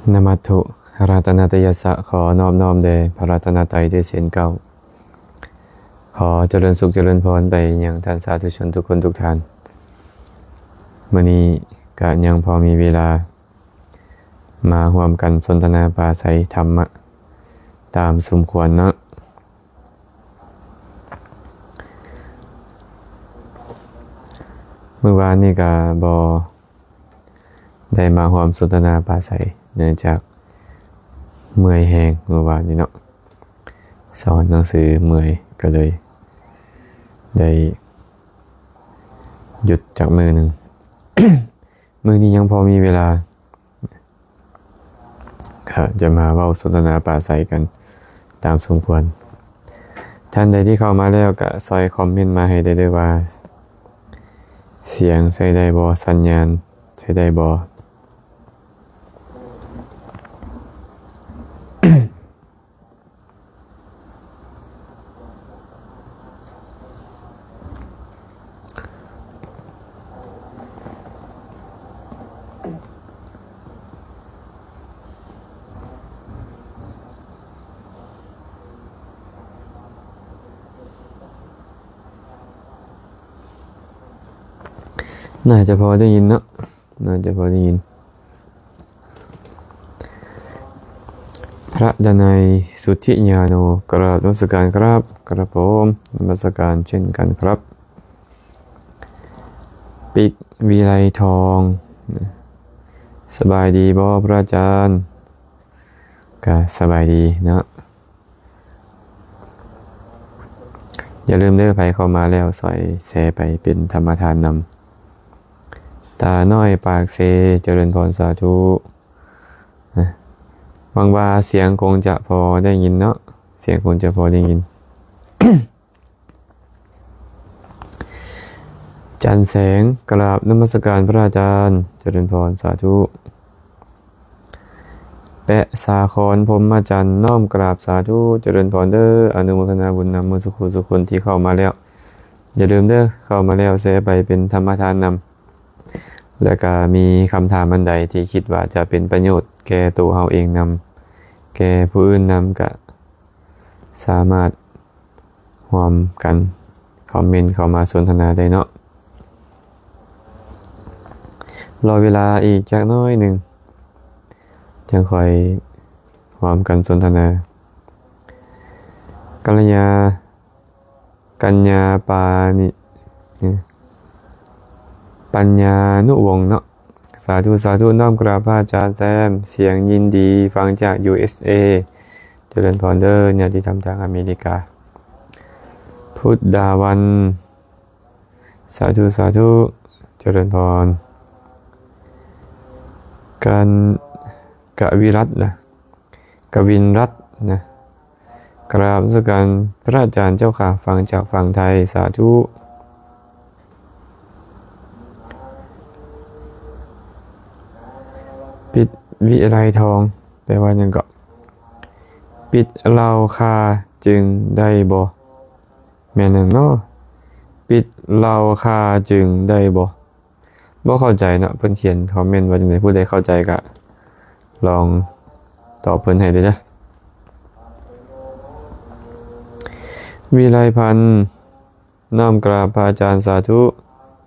ນະມັດຖຸ ລັດຕະນະຕະຍັດສະ ຂໍນອບນ້ອມແດ່ພະລັດຕະນະໄຕດ້ວຍເຊັ່ນເກົ່າ. ຂໍຈະເລີນສຸກຈະເລີນພອນໄປຍັງທ່ານສາທຸຊົນທຸກຄົນທຸກທ່ານ. ມື້ນີ້ກະຍັງພໍມີເວລາມາຮ່ວມກັນສົນທະນາປາໄສທຳມະຕາມສົມຄວນເນາະ. ມື້ວານນີ້ກະບໍ່ ໄດ້ມາຮ່ວມສົນທະນາປາໄສ ເນື່ອງຈາກເມື່ອຍແຮງມື້ວານນີ້ເນາະ, ສອນໜັງສືເມື່ອຍ ກໍເລີຍໄດ້ຢຸດຈັກມື້ໜຶ່ງ. ມື້ນີ້ຍັງພໍມີເວລາ ກໍຈະມາເວົ້າສົນທະນາປາໄສກັນຕາມສົມຄວນ. ທ່ານໃດທີ່ເຂົ້າມາແລ້ວກໍຊ່ອຍຄອມເມັນມາໃຫ້ໄດ້ເດີ້ວ່າ ສຽງໃຊ້ໄດ້ບໍ່? ສັນຍານໃຊ້ໄດ້ບໍ່? ໜ້າຈະພໍໄດ້ຍິນເນາະ. ໜ້າຈະພໍໄດ້ຍິນ. ພະດາໄນ ສຸດທິຍາໂນ ກະລາບນະມັດສະການຄັບ. ຄັບຜົມ ນະມັດສະການເຊັ່ນກັນຄັບ. ປິກ ວິໄລທອງ ສະບາຍດີບໍ່ພະອາຈານ? ກະສະບາຍດີເນາະ. ຢ່າລືມເດີ້ ໃຜເຂົ້າມາແລ້ວຊ່ອຍແຊໄປເປັນທຳມະທານນຳ. ຕານ້ອຍປາກເຊ ຈະເລີນພອນ ສາທຸ. ຫວັງວ່າສຽງຄົງຈະພໍໄດ້ຍິນເນາະ, ສຽງຄົງຈະພໍໄດ້ຍິນ. ຈັນແສງ ກະລາບນະມັດສະການພະອາຈານ, ຈະເລີນພອນ ສາທຸ. ແປະສາຄອນ ພົມມະຈັນ ນ້ອມກະລາບສາທຸ ຈະເລີນພອນເດີ້ ອະນຸໂມທະນາບຸນນຳໝົດສູ່ຜູ້ສູ່ຄົນທີ່ເຂົ້າມາແລ້ວ. ຢ່າລືມເດີ້ ເຂົ້າມາແລ້ວແຊໄປເປັນທຳມະທານນຳ. ແລະກະມີຄຳຖາມອັນໃດທີ່ຄິດວ່າຈະເປັນປະໂຫຍດແກ່ໂຕເຮົາເອງນຳ ແກ່ຜູ້ອື່ນນຳ ກະ ສາມາດຮ່ວມກັນຄອມເມັນເຂົ້າມາສົນທະນາໄດ້ເນາະ. ລໍເວລາອີກຈັກໜ້ອຍໜຶ່ງ ຈັ່ງຄ່ອຍຮ່ວມກັນສົນທະນາ. ກັນຍາ ກັນຍາປານິ ປັນຍານຸວົງເນາະ. ສາທຸ ສາທຸ ນ້ອມກາບພະອາຈານແຊມ ສຽງຍິນດີ ຟັງຈາກ ຢູເອສເອ ຈະເລີນພອນເດີ້ ຍາດຕິທຳທາງອາເມລິກາ. ພຸດດາວັນ ສາທຸ ສາທຸ ຈະເລີນພອນ. ກັນ ກະວິລັດນະ ກະວິນລັດນະ ກະລາບນະມັດສະການພະອາຈານເຈົ້າຂ້າ ຟັງຈາກຝັ່ງໄທ ສາທຸ. ປິດ ວິໄລທອງ ແປວ່າຫຍັງເກາະ? ປິດເຫຼົ້າຄາຈຶ່ງໄດ້ບໍ່? ແມ່ນຫຍັງເນາະ? ປິດເຫຼົ້າຄາຈຶ່ງໄດ້ບໍ່? ບໍ່ເຂົ້າໃຈເນາະ ເພິ່ນຂຽນຄອມເມັນວ່າຈັ່ງໃດ? ຜູ້ໃດເຂົ້າໃຈກະລອງຕອບເພິ່ນໃຫ້ເດີ້. ວິໄລພັນ ນ້ອມກາບພະອາຈານ ສາທຸ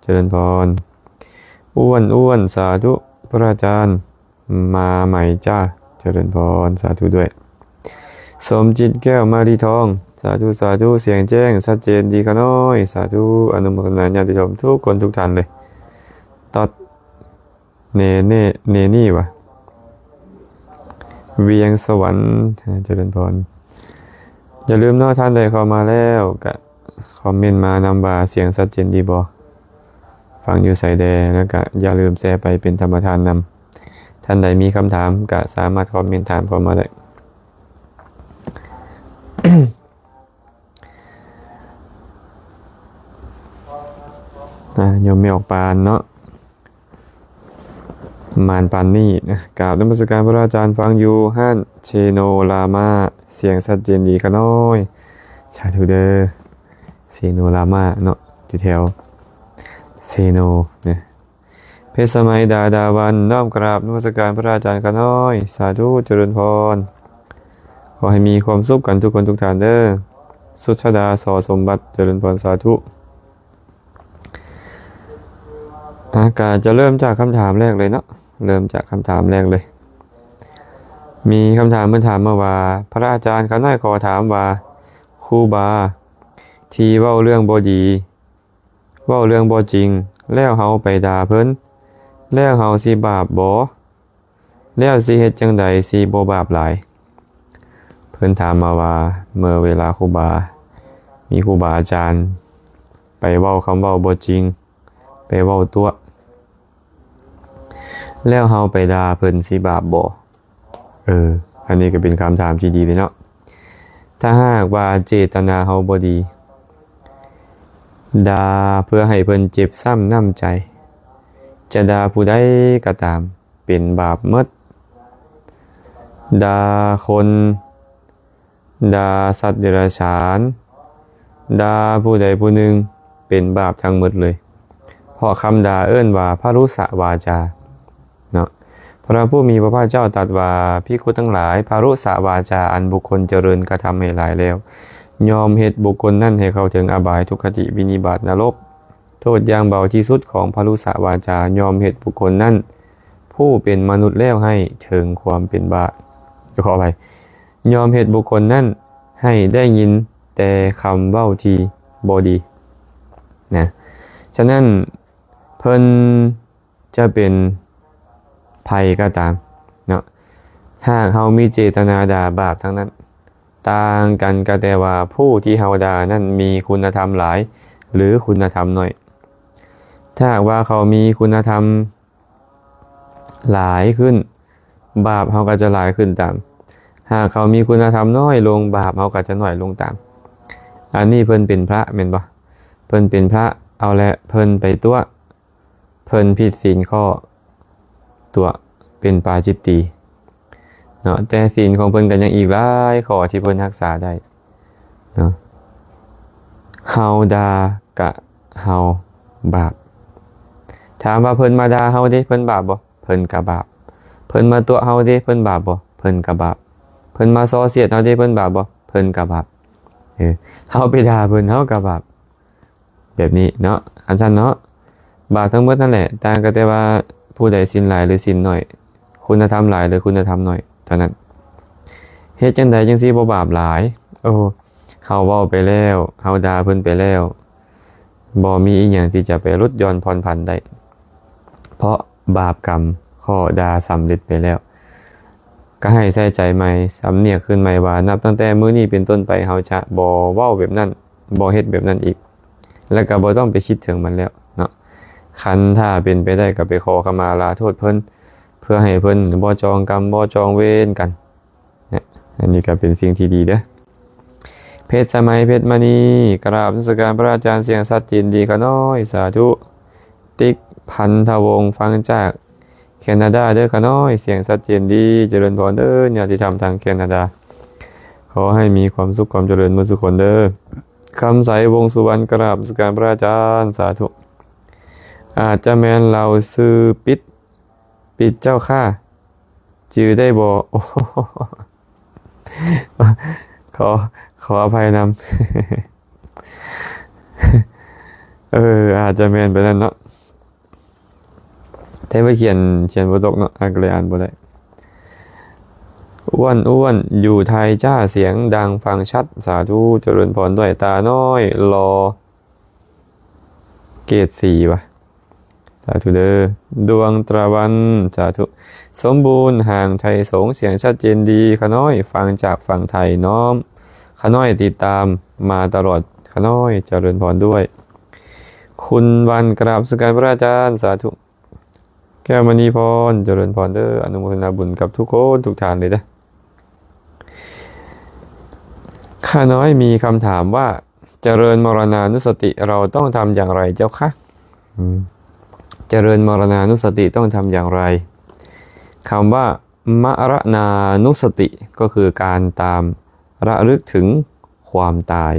ຈະເລີນພອນ. ອ້ວນ ອ້ວນ ສາທຸ ພະອາຈານ ມາໃໝ່ຈ້າ ຈະເລີນພອນ ສາທຸດ້ວຍ. ສົມຈິດ ແກ້ວມາລີທອງ ສາທຸ ສາທຸ ສຽງແຈ້ງຊັດເຈນດີຂ້ານ້ອຍ ສາທຸ. ອະນຸໂມທະນາຍາດຕິໂຍມທຸກຄົນທຸກທ່ານເລີຍ. ຕັດ ເນເນ ເນນີ້ຫວາ ວຽງສະຫວັນ ຈະເລີນພອນ. ຢ່າລືມເນາະ ທ່ານໃດເຂົ້າມາແລ້ວກະຄອມເມັນມານຳວ່າສຽງຊັດເຈນດີບໍ່? ຟັງຢູ່ໃສແດ່? ແລ້ວກະຢ່າລືມແຊໄປເປັນທຳມະທານນຳ. ທ່ານໃດມີຄຳຖາມກະສາມາດຄອມເມັນຖາມເຂົ້າມາໄດ້. ນະ ໂຍມແມ່ອອກປານເນາະ ມານປານນີ້ນະ. ກາບນະມັດສະການພະອາຈານ ຟັງຢູ່ຮ້ານເຊໂນລາມາ ສຽງຊັດເຈນດີຂ້ານ້ອຍ ສາທຸເດີ້. ເຊໂນລາມາເນາະ ຢູ່ແຖວເຊໂນນະ. ເພດສະໄໝ ດາດາວັນ ນ້ອມກາບນະມັດສະການພະອາຈານຂ້ານ້ອຍ ສາທຸ ຈະເລີນພອນ. ຂໍໃຫ້ມີຄວາມສຸກກັນທຸກຄົນທຸກທ່ານເດີ. ສຸດຊະດາ ສໍສົມບັດ ຈະເລີນພອນ ສາທຸ. ອາ ກະຈະເລີ່ມຈາກຄຳຖາມແລກເລີຍເນາະ ເລີ່ມຈາກຄຳຖາມແລກເລີຍ. ມີຄຳຖາມເພິ່ນຖາມມາວ່າ ພະອາຈານ ຂ້ານ້ອຍຂໍຖາມວ່າ ຄູບາທີ່ເວົ້າເລື່ອງບໍ່ດີ ເວົ້າເລື່ອງບໍ່ຈິງ ແລ້ວເຮົາໄປດ່າເພິ່ນ ແລ້ວເຮົາຊິບາບບໍ່? ແລ້ວຊິເຮັດຈັ່ງໃດຊິບໍ່ບາບຫຼາຍ? ເພິ່ນຖາມມາວ່າ ເມື່ອເວລາຄູບາ ມີຄູບາອາຈານໄປເວົ້າຄຳເວົ້າບໍ່ຈິງ ໄປເວົ້າຕົວະ ແລ້ວເຮົາໄປດ່າເພິ່ນຊິບາບບໍ່? ເອີ ອັນນີ້ກໍເປັນຄຳຖາມທີ່ດີເດເນາະ. ຖ້າຫາກວ່າເຈດຕະນາເຮົາບໍ່ດີ ດ່າເພື່ອໃຫ້ເພິ່ນເຈັບຊ້ຳນ້ຳໃຈ ຈະດ່າຜູ້ໃດກໍຕາມ ເປັນບາບໝົດ. ດ່າຄົນ ດ່າສັດເດຍລະສານ ດ່າຜູ້ໃດຜູ້ໜຶ່ງ ເປັນບາບທັງໝົດເລີຍ ເພາະຄຳດ່າເອີ້ນວ່າພະລຸສະວາຈາເນາະ. ພະຜູ້ມີພະພາກເຈົ້າຕັດວ່າ ພິກຂຸທັງຫຼາຍ ພະລຸສະວາຈາອັນບຸກຄົນຈະເລີນກະທຳໃຫ້ຫຼາຍແລ້ວ ຍ່ອມເຮັດບຸກຄົນນັ້ນໃຫ້ເຂົ້າເຖິງອະບາຍ ທຸກຄະຕິ ວິນິບາດ ນະລົກ. ໂທດຢ່າງເບົາທີ່ສຸດຂອງພະລຸສະວາຈາ ຍ່ອມເຮັດບຸກຄົນນັ້ນຜູ້ເປັນມະນຸດແລ້ວໃຫ້ເຖິງຄວາມເປັນບາບ ຂໍອະໄພ ຍ່ອມເຮັດບຸກຄົນນັ້ນໃຫ້ໄດ້ຍິນແຕ່ຄຳເວົ້າທີ່ບໍ່ດີນະ. ສະນັ້ນ ເພິ່ນຈະເປັນໃຜກໍຕາມເນາະ ຫາກເຮົາມີເຈດຕະນາດ່າ ບາບທັງນັ້ນ. ຕ່າງກັນກໍແຕ່ວ່າຜູ້ທີ່ເຮົາດ່ານັ້ນມີຄຸນນະທຳຫຼາຍ ຫຼື ຄຸນນະທຳໜ້ອຍ. ຖ້າຫາກວ່າເຂົາມີຄຸນນະທຳ ຫຼາຍຂຶ້ນ ບາບເຮົາກໍຈະຫຼາຍຂຶ້ນຕາມ. ຫາກເຂົາມີຄຸນນະທຳນ້ອຍລົງ ບາບເຮົາກໍຈະໜ້ອຍລົງຕາມ. ອັນນີ້ເພິ່ນເປັນພະແມ່ນບໍ່? ເພິ່ນເປັນພະ ເອົາແຫຼະ ເພິ່ນໄປຕົວະ ເພິ່ນຜິດສິນຂໍ້ຕົວະ ເປັນປາຈິດຕີເນາະ ແຕ່ສິນຂອງເພິ່ນກໍຍັງອີກຫຼາຍຂໍ້ທີ່ເພິ່ນຮັກສາໄດ້ເນາະ. ເຮົາດ່າ ກະເຮົາບາບ. ຖາມວ່າເພິ່ນມາດ່າເຮົາເດ ເພິ່ນບາບບໍ່? ເພິ່ນກະບາບ. ເພິ່ນມາຕົວະເຮົາເດ ເພິ່ນບາບບໍ່? ເພິ່ນກະບາບ. ເພິ່ນມາສໍ້ສຽດເຮົາເດ ເພິ່ນບາບບໍ່? ເພິ່ນກະບາບ. ເອີ ເຮົາໄປດ່າເພິ່ນ ເຮົາກະບາບ ແບບນີ້ເນາະ ອັນຊັ້ນເນາະ. ບາບທັງໝົດນັ້ນແຫຼະ ຕ່າງກໍແຕ່ວ່າຜູ້ໃດສິນຫຼາຍ ຫຼື ສິນໜ້ອຍ ຄຸນນະທຳຫຼາຍ ຫຼື ຄຸນນະທຳໜ້ອຍເທົ່ານັ້ນ. ເຮັດຈັ່ງໃດຈັ່ງຊິບໍ່ບາບຫຼາຍ? ໂອ້ ເຮົາເວົ້າໄປແລ້ວ ເຮົາດ່າເພິ່ນໄປແລ້ວ ບໍ່ມີອີ່ຫຍັງທີ່ຈະໄປຫຼຸດຢ່ອນຜ່ອນຜັນໄດ້ ເພາະບາບກຳຂໍ້ດ່າສຳເລັດໄປແລ້ວ. ກໍໃຫ້ໃສ່ໃຈໃໝ່ ສຳນຽກຄືນໃໝ່ວ່າ ນັບຕັ້ງແຕ່ມື້ນີ້ເປັນຕົ້ນໄປ ເຮົາຈະບໍ່ເວົ້າແບບນັ້ນ ບໍ່ເຮັດແບບນັ້ນອີກ ແລ້ວກໍບໍ່ຕ້ອງໄປຄິດເຖິງມັນແລ້ວເນາະ. ຄັນຖ້າເປັນໄປໄດ້ກໍໄປຂໍຂະມາລາໂທດເພິ່ນ ເພື່ອໃຫ້ເພິ່ນບໍ່ຈອງກຳ ບໍ່ຈອງເວນກັນ. ອັນນີ້ກໍເປັນສິ່ງທີ່ດີເດີ້. ເພັດສະໄໝ ເພັດມະນີ ກະລາບນະມັດສະການພະອາຈານ ສຽງຊັດເຈນດີຂະນ້ອຍ ສາທຸ. ຕິກ ພັນທະວົງ ຟັງຈາກແຄນາດາເດີ້ຂະນ້ອຍ ສຽງຊັດເຈນດີ ຈະເລີນພອນເດີ້ ຍາດຕິທຳທາງແຄນາດາ ຂໍໃຫ້ມີຄວາມສຸກຄວາມຈະເລີນໝົດສູ່ຄົນເດີ້. ຄຳໃສ ວົງສຸວັນ ກະລາບນະມັດສະການພະອາຈານ ສາທຸ. ອາດຈະແມ່ນລາວຊື່ປິດ ປິດເຈົ້າຂ້າ ຈື່ໄດ້ບໍ່? ໂອ້ ຂໍ ຂໍອະໄພນຳ ເອີ ອາດຈະແມ່ນໄປນັ້ນເນາະ ແຕ່ວ່າຂຽນ ຂຽນບໍ່ຕົກເນາະ ອ່ານກໍເລີຍອ່ານບໍ່ໄດ້. ອ້ວນ ອ້ວນ ຢູ່ໄທຈ້າ ສຽງດັງຟັງຊັດ ສາທຸ ຈະເລີນພອນດ້ວຍ. ຕານ້ອຍຫຼໍ່ ເກດສີ່ຫວາ ສາທຸເດີ້. ດວງຕາວັນ ສາທຸ. ສົມບູນ ຫາງໄທສົງ ສຽງຊັດເຈນດີຂະນ້ອຍ ຟັງຈາກຝັ່ງໄທ ນ້ອມຂະນ້ອຍຕິດຕາມມາຕະຫຼອດຂະນ້ອຍ ຈະເລີນພອນດ້ວຍ. ຄຸນວັນ ກະລາບນະມັດສະການພະອາຈານ ສາທຸ. ແກ້ວມະນີພອນ ຈະເລີນພອນເດີ້ ອະນຸໂມທະນາບຸນກັບທຸກຄົນທຸກທ່ານເລີຍເດີ້. ຂ້ານ້ອຍມີຄຳຖາມວ່າ ຈະເລີນມະລະນານຸສະຕິ ເຮົາຕ້ອງທຳຢ່າງໃດເຈົ້າຄະ? ອືມ ຈະເລີນມະລະນານຸສະຕິຕ້ອງທຳຢ່າງໃດ? ຄຳວ່າ ມະລະນານຸສະຕິ ກໍຄືການຕາມລະລຶກເຖິງຄວາມຕາຍ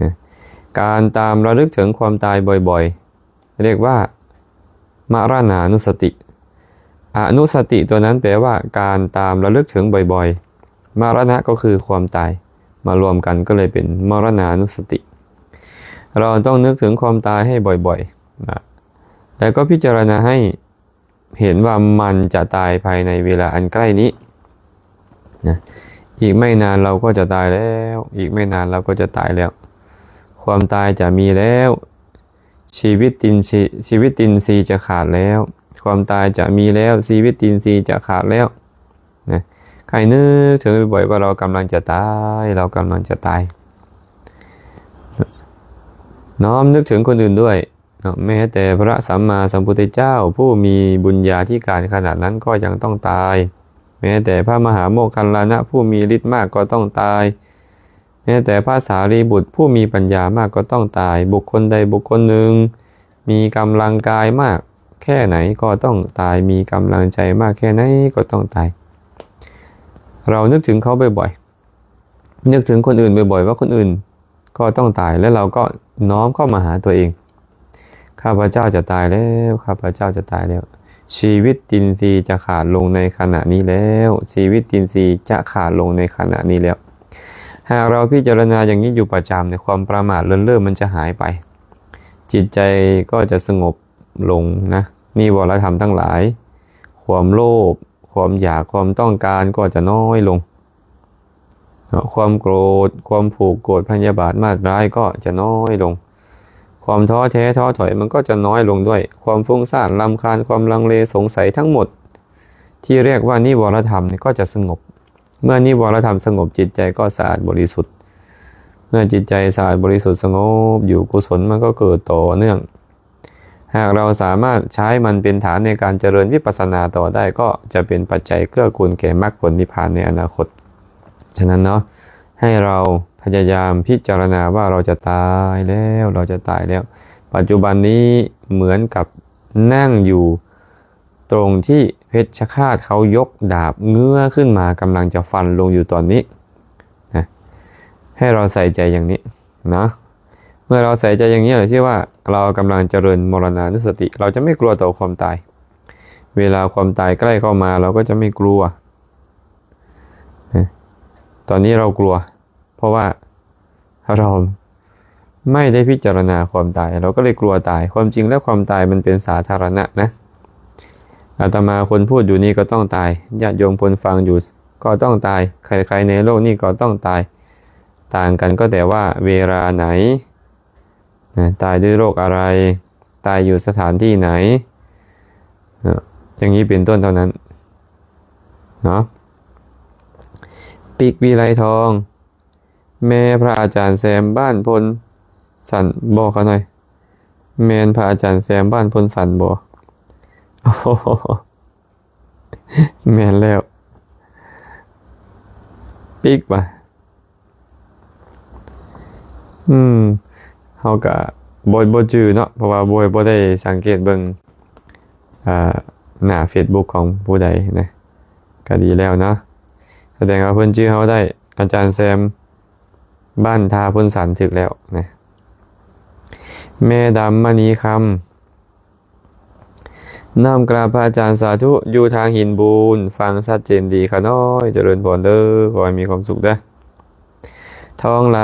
ນະ ການຕາມລະລຶກເຖິງຄວາມຕາຍບ່ອຍໆ ເອີ້ນວ່າ มรณานุสติ อนุสติตัวนั้นแปลว่ากานตามระลึกถึงบ่อยๆ มรณะก็คือความตาย มารวมกันก็เลยเป็นมรณานุสติ เราต้องนึกถึงความตายให้บ่อยๆ นะ แล้วก็พิจารณาให้เห็นว่ามันจะตายภายในเวลาอันใกล้นี้นะ อีกไม่นานเราก็จะตายแล้ว อีกไม่นานเราก็จะตายแล้ว ความตายจะมีแล้ว ชีวิตตินทรีย์ ชีวิตตินทรีย์จะขาดแล้ว ความตายจะมีแล้ว ชีวิตตินทรีย์จะขาดแล้ว นะ ให้นึกถึงบ่อยๆ ว่าเรากำลังจะตาย เรากำลังจะตาย น้อมนึกถึงคนอื่นด้วยเนาะ แม้แต่พระสัมมาสัมพุทธเจ้าผู้มีบุญญาธิการขนาดนั้นก็ยังต้องตาย แม้แต่พระมหาโมคคัลลานะผู้มีฤทธิ์มากก็ต้องตาย แม้แต่พระสารีบุตรผู้มีปัญญามากก็ต้องตาย บุคคลใดบุคคลหนึ่งมีกำลังกายมากแค่ไหนก็ต้องตาย มีกำลังใจมากแค่ไหนก็ต้องตาย เรานึกถึงเขาบ่อยๆ นึกถึงคนอื่นบ่อยๆ ว่าคนอื่นก็ต้องตาย และเราก็น้อมเข้ามาหาตัวเอง ข้าพเจ้าจะตายแล้ว ข้าพเจ้าจะตายแล้ว ชีวิตตินทรีย์จะขาดลงในขณะนี้แล้ว ชีวิตตินทรีย์จะขาดลงในขณะนี้แล้ว หากเราพิจารณาอย่างนี้อยู่ประจำเนี่ย ความประมาทเลินเล่อมันจะหายไป จิตใจก็จะสงบลงนะ นิวรธรรมทั้งหลาย ความโลภ ความอยาก ความต้องการก็จะน้อยลงเนาะ ความโกรธ ความผูกโกรธพยาบาทมาดร้ายก็จะน้อยลง ความท้อแท้ท้อถอยมันก็จะน้อยลงด้วย ความฟุ้งซ่านรำคาญ ความลังเลสงสัยทั้งหมด ที่เรียกว่านิวรธรรมเนี่ยก็จะสงบ เมื่อนิวรธรรมสงบ จิตใจก็สะอาดบริสุทธิ์ เมื่อจิตใจสะอาดบริสุทธิ์สงบอยู่ กุศลมันก็เกิดต่อเนื่อง หากเราสามารถใช้มันเป็นฐานในการเจริญวิปัสสนาต่อได้ ก็จะเป็นปัจจัยเกื้อกูลแก่มรรคผลนิพพานในอนาคต ฉะนั้นเนาะ ให้เราพยายามพิจารณาว่าเราจะตายแล้ว เราจะตายแล้ว ปัจจุบันนี้เหมือนกับนั่งอยู่ตรงที่เพชฌฆาตเขายกดาบเงื้อขึ้นมา กำลังจะฟันลงอยู่ตอนนี้นะ ให้เราใส่ใจอย่างนี้นะ เมื่อเราใส่ใจอย่างนี้ เราชื่อว่าเรากำลังเจริญมรณานุสติ เราจะไม่กลัวต่อความตาย เวลาความตายใกล้เข้ามา เราก็จะไม่กลัวนะ ตอนนี้เรากลัว เพราะว่าเราไม่ได้พิจารณาความตาย เราก็เลยกลัวตาย ความจริงแล้วความตายมันเป็นสาธารณะนะ อาตมาคนพูดอยู่นี่ก็ต้องตาย ญาติโยมคนฟังอยู่ก็ต้องตาย ใครๆในโลกนี้ก็ต้องตาย ต่างกันก็แต่ว่าเวลาไหนนะ ตายด้วยโรคอะไร ตายอยู่สถานที่ไหนนะ อย่างนี้เป็นต้นเท่านั้นเนาะ ปิ๊กวิไลทอง แม่พระอาจารย์แซมบ้านพลสันบ่คะน้อย แม่นพระอาจารย์แซมบ้านพลสันบ่ แม่นแล้ว ปิ๊กว่ะ อืม เฮาก็บ่ บ่จื่อเนาะ เพราะว่าบ่ บ่ได้สังเกตเบิ่ง อ่า หน้าเฟซบุ๊กของผู้ใดนะ ก็ดีแล้วเนาะ แสดงว่าเพิ่นจื่อเฮาได้ อาจารย์แซม บ้านท่าพลสัน ถูกแล้วนะ แม่ดำมณีคำ น้อมกราบพระอาจารย์สาธุ อยู่ทางหินบูน ฟังชัดเจนดีข้าน้อย เจริญพรเด้อ ขอให้มีความสุขเด้อ ทองไหล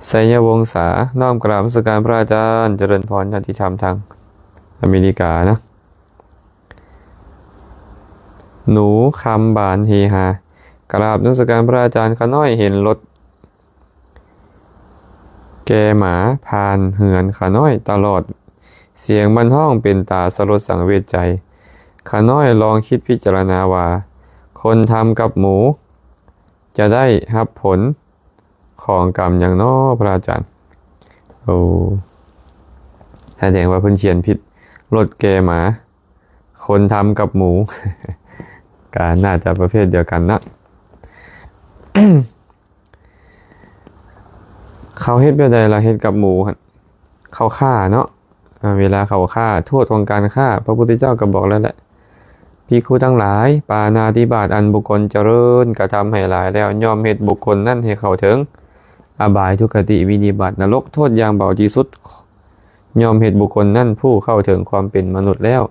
ไสยวงศา น้อมกราบนมัสการพระอาจารย์ เจริญพรญาติธรรมทางอเมริกานะ หนูคำบานเฮฮา กราบนมัสการพระอาจารย์ ข้าน้อยเห็นรถ แกหมาผ่านเฮือนข้าน้อยตลอด เสียงมันฮ้องเป็นตาสลดสังเวชใจ ข้าน้อยลองคิดพิจารณาว่า คนทำกับหมู จะได้รับผลของกรรมหยังน้อ พระอาจารย์ โอ้ แสดงว่าเพิ่นเขียนผิด รถแกหมา คนทำกับหมู ก็น่าจะประเภทเดียวกันนะ เขาเฮ็ดแบบใดล่ะ เฮ็ดกับหมูหั่น เขาฆ่าเนาะ อ่า เวลาเขาฆ่า โทษของการฆ่า พระพุทธเจ้าก็บอกแล้วแหละ ภิกขุทั้งหลาย ปาณาติบาตอันบุคคลเจริญกระทำให้หลายแล้ว ย่อมเฮ็ดบุคคลนั้นให้เข้าถึง อบายทุกขติวินิบาตนรก โทษอย่างเบาที่สุด ຍ່ອມເຮັດບຸກຄົນນັ້ນຜູ້ເຂົ້າເຖິງຄວາມເປັນມະນຸດແລ້ວ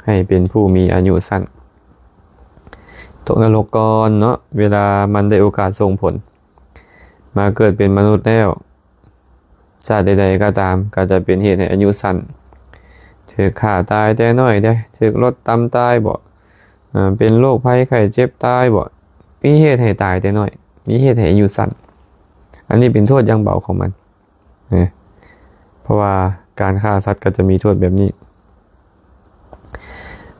ໃຫ້ເປັນຜູ້ມີອາຍຸສັ້ນ ຕົກນະລົກກ່ອນເນາະ ເວລາມັນໄດ້ໂອກາດສົ່ງຜົນ ມາເກີດເປັນມະນຸດແລ້ວ ຊາດໃດໆກໍຕາມ ກໍຈະເປັນເຫດໃຫ້ອາຍຸສັ້ນ ຖືກຂ້າຕາຍແຕ່ນ້ອຍເດ້ ຖືກລົດຕຳຕາຍບໍ ເປັນໂລກໄພໄຂ້ເຈັບຕາຍບໍ ມີເຫດໃຫ້ຕາຍແຕ່ນ້ອຍ ມີເຫດໃຫ້ອາຍຸສັ້ນ ອັນນີ້ເປັນໂທດຢ່າງເບົາຂອງມັນ ເພາະວ່າການຂ້າສັດກໍຈະມີໂທດແບບນີ້.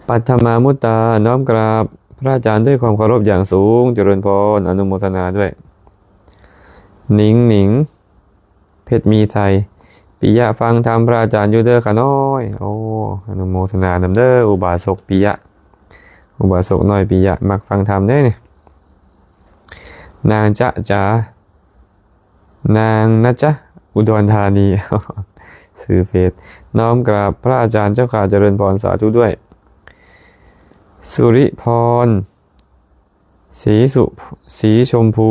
ປັດຖະມາມຸດຕາ ນ້ອມກາບພະອາຈານດ້ວຍຄວາມເຄົາລົບຢ່າງສູງ ຈະເລີນພອນ ອະນຸໂມທະນາດ້ວຍ. ໜິງໜິງ ເພັດມີໄຊ ປິຍະຟັງທຳພະອາຈານຢູ່ເດີຂະນ້ອຍ. ໂອ້ ອະນຸໂມທະນານຳເດີ ອຸບາສົກປິຍະ ອຸບາສົກນ້ອຍປິຍະ ມັກຟັງທຳເດ້ນີ້. ນາງຈະຈາ ນາງນະຈະ ອຸດອນທານີ ຊື່ເຟສ ນ້ອມກາບພະອາຈານເຈົ້າຂ້າ ຈະເລີນພອນ ສາທຸດ້ວຍ. ສຸລິພອນ ສີສຸ ສີຊົມພູ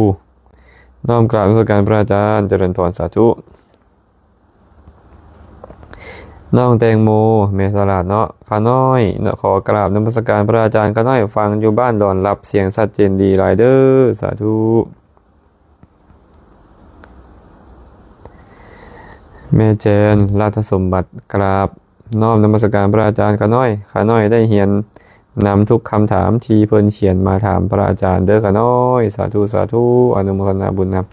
ນ້ອມກາບນະມັດສະການພະອາຈານ ຈະເລີນພອນ ສາທຸ. ນ້ອງແຕງໂມ ແມ່ສະຫຼາດເນາະ ຂ້ານ້ອຍ ຂໍກາບນະມັດສະການພະອາຈານ ຂ້ານ້ອຍຟັງຢູ່ບ້ານດອນລັບ ສຽງຊັດເຈນດີຫຼາຍເດີ ສາທຸ. ແມ່ແຈນ ລາດທະສົມບັດ ກາບນ້ອມນະມັດສະການພະອາຈານຂ້ານ້ອຍ ຂ້ານ້ອຍໄດ້ຮຽນນຳທຸກຄຳຖາມທີ່ເພິ່ນຂຽນມາຖາມພະອາຈານເດີຂ້ານ້ອຍ ສາທຸ ສາທຸ ອະນຸໂມທະນາບຸນນຳ.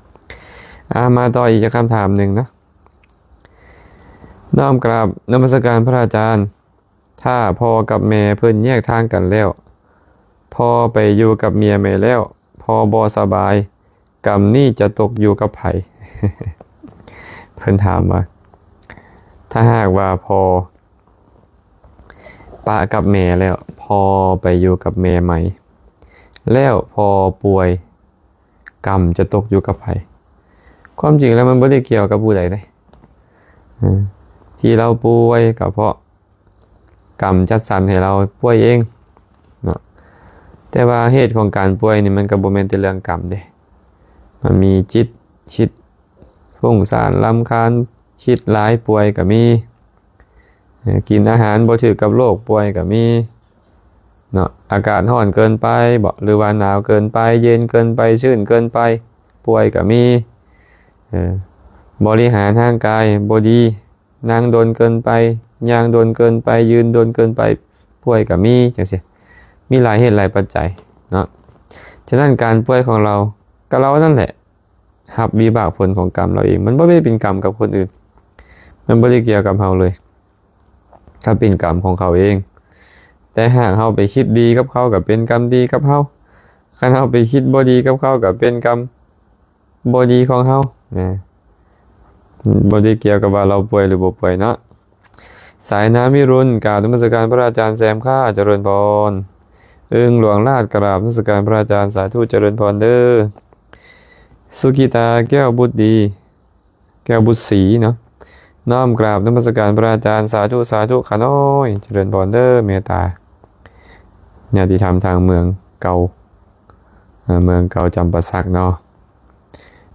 ອາ ມາຕໍ່ອີກຈັກຄຳຖາມໜຶ່ງເນາະ ນ້ອມກາບນະມັດສະການພະອາຈານ. ຖ້າພໍ່ກັບແມ່ເພິ່ນແຍກທາງກັນແລ້ວ ພໍ່ໄປຢູ່ກັບເມຍໃໝ່ແລ້ວ ພໍ່ບໍ່ສະບາຍ ກຳນີ້ຈະຕົກຢູ່ກັບໃຜ? ເພິ່ນຖາມວ່າ ຖ້າຫາກວ່າພໍ່ປະກັບແມ່ແລ້ວ ພໍ່ໄປຢູ່ກັບແມ່ໃໝ່ ແລ້ວພໍ່ປ່ວຍ ກຳຈະຕົກຢູ່ກັບໃຜ? ຄວາມຈິງແລ້ວມັນບໍ່ໄດ້ກ່ຽວກັບຜູ້ໃດເດ້ ເອີ ທີ່ລາວປ່ວຍກໍເພາະກຳຈັດສັນໃຫ້ລາວປ່ວຍເອງເນາະ ແຕ່ວ່າເຫດຂອງການປ່ວຍນີ້ ມັນກໍບໍ່ແມ່ນແຕ່ເລື່ອງກຳເດ້ ມັນມີຈິດ ຄິດຟຸ້ງສ້ານລຳຄານ ຄິດຫຼາຍປ່ວຍກໍມີ ເອີ ກິນອາຫານບໍ່ຖືກກັບໂລກ ປ່ວຍກໍມີເນາະ ອາກາດຮ້ອນເກີນໄປບໍ ຫຼືວ່າໜາວເກີນໄປ ເຢັນເກີນໄປ ຊື້ນເກີນໄປ ປ່ວຍກໍມີ ເອີ ບໍລິຫານຮ່າງກາຍບໍ່ດີ ນັ່ງດົນເກີນໄປ ຍ່າງດົນເກີນໄປ ຢືນດົນເກີນໄປ ປ່ວຍກໍມີ ຈັ່ງຊີ້ ມີຫຼາຍເຫດຫຼາຍປັດໄຈເນາະ. ສະນັ້ນການປ່ວຍຂອງລາວ ກໍລາວນັ້ນແຫຼະ ຮັບວິບາກຜົນຂອງກຳລາວເອງ ມັນບໍ່ໄດ້ເປັນກຳກັບຄົນອື່ນ ມັນບໍ່ໄດ້ກ່ຽວກັບເຮົາເລີຍ ກໍເປັນກຳຂອງເຂົາເອງ. ແຕ່ຫາກເຮົາໄປຄິດດີກັບເຂົາ ກໍເປັນກຳດີກັບເຮົາ ຄັນເຮົາໄປຄິດບໍ່ດີກັບເຂົາ ກໍເປັນກຳບໍ່ດີຂອງເຮົານະ ບໍ່ໄດ້ກ່ຽວກັບວ່າລາວປ່ວຍຫຼືບໍ່ປ່ວຍເນາະ. ສາຍນ້ຳວິລຸນ ກາບນະມັດສະການພະອາຈານແຊມຄ່າ ຈະເລີນພອນ. ອຶ່ງຫຼວງລາດ ກາບນະມັດສະການພະອາຈານ ສາທຸ ຈະເລີນພອນເດີ. ສຸກິຕາ ແກ້ວບຸດດີ ແກ້ວບຸດສີເນາະ ນ້ອມກາບນະມັດສະການພະອາຈານ ສາທຸ ສາທຸ ຂ້ານ້ອຍ ຈະເລີນພອນເດີ ເມດຕາ ຍາດຕິທຳທາງເມືອງເກົ່າ ເອີ ເມືອງເກົ່າຈຳປາສັກເນາະ.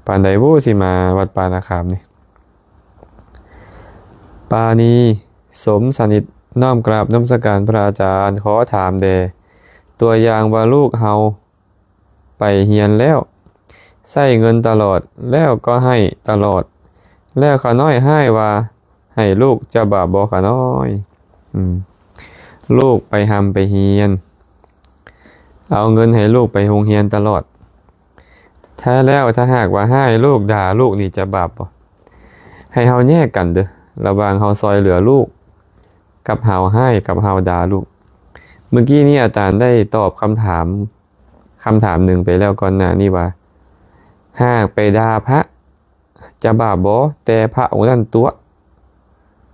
ປານໃດບໍ່ຊິມາວັດປ່ານາຄາມນີ້? ປານີ ສົມສະໜິດ ນ້ອມກາບນະມັດສະການພະອາຈານ ຂໍຖາມແດ່ ຕົວຢ່າງວ່າລູກເຮົາໄປຮຽນແລ້ວ ໃຊ້ເງິນຕະຫຼອດ ແລ້ວກໍໃຫ້ຕະຫຼອດ ແລ້ວຂ້ານ້ອຍຮ້າຍວ່າໃຫ້ລູກ ຈະບາບບໍ່ຂ້ານ້ອຍ? ອືມ ລູກໄປຮ່ຳໄປຮຽນ ເອົາເງິນໃຫ້ລູກໄປໂຮງຮຽນຕະຫຼອດ ແທ້ແລ້ວ ຖ້າຫາກວ່າຮ້າຍລູກ ດ່າລູກນີ້ຈະບາບບໍ່? ໃຫ້ເຮົາແຍກກັນເດີ ລະຫວ່າງເຮົາຊ່ອຍເຫຼືອລູກ ກັບເຮົາຮ້າຍ ກັບເຮົາດ່າລູກ. ມື້ກີ້ນີ້ອາຈານໄດ້ຕອບຄຳຖາມ ຄຳຖາມໜຶ່ງໄປແລ້ວກ່ອນໜ້ານີ້ວ່າ ຫາກໄປດ່າພະ ຈະບາບບໍ່? ແຕ່ພະອົງນັ້ນຕົວະ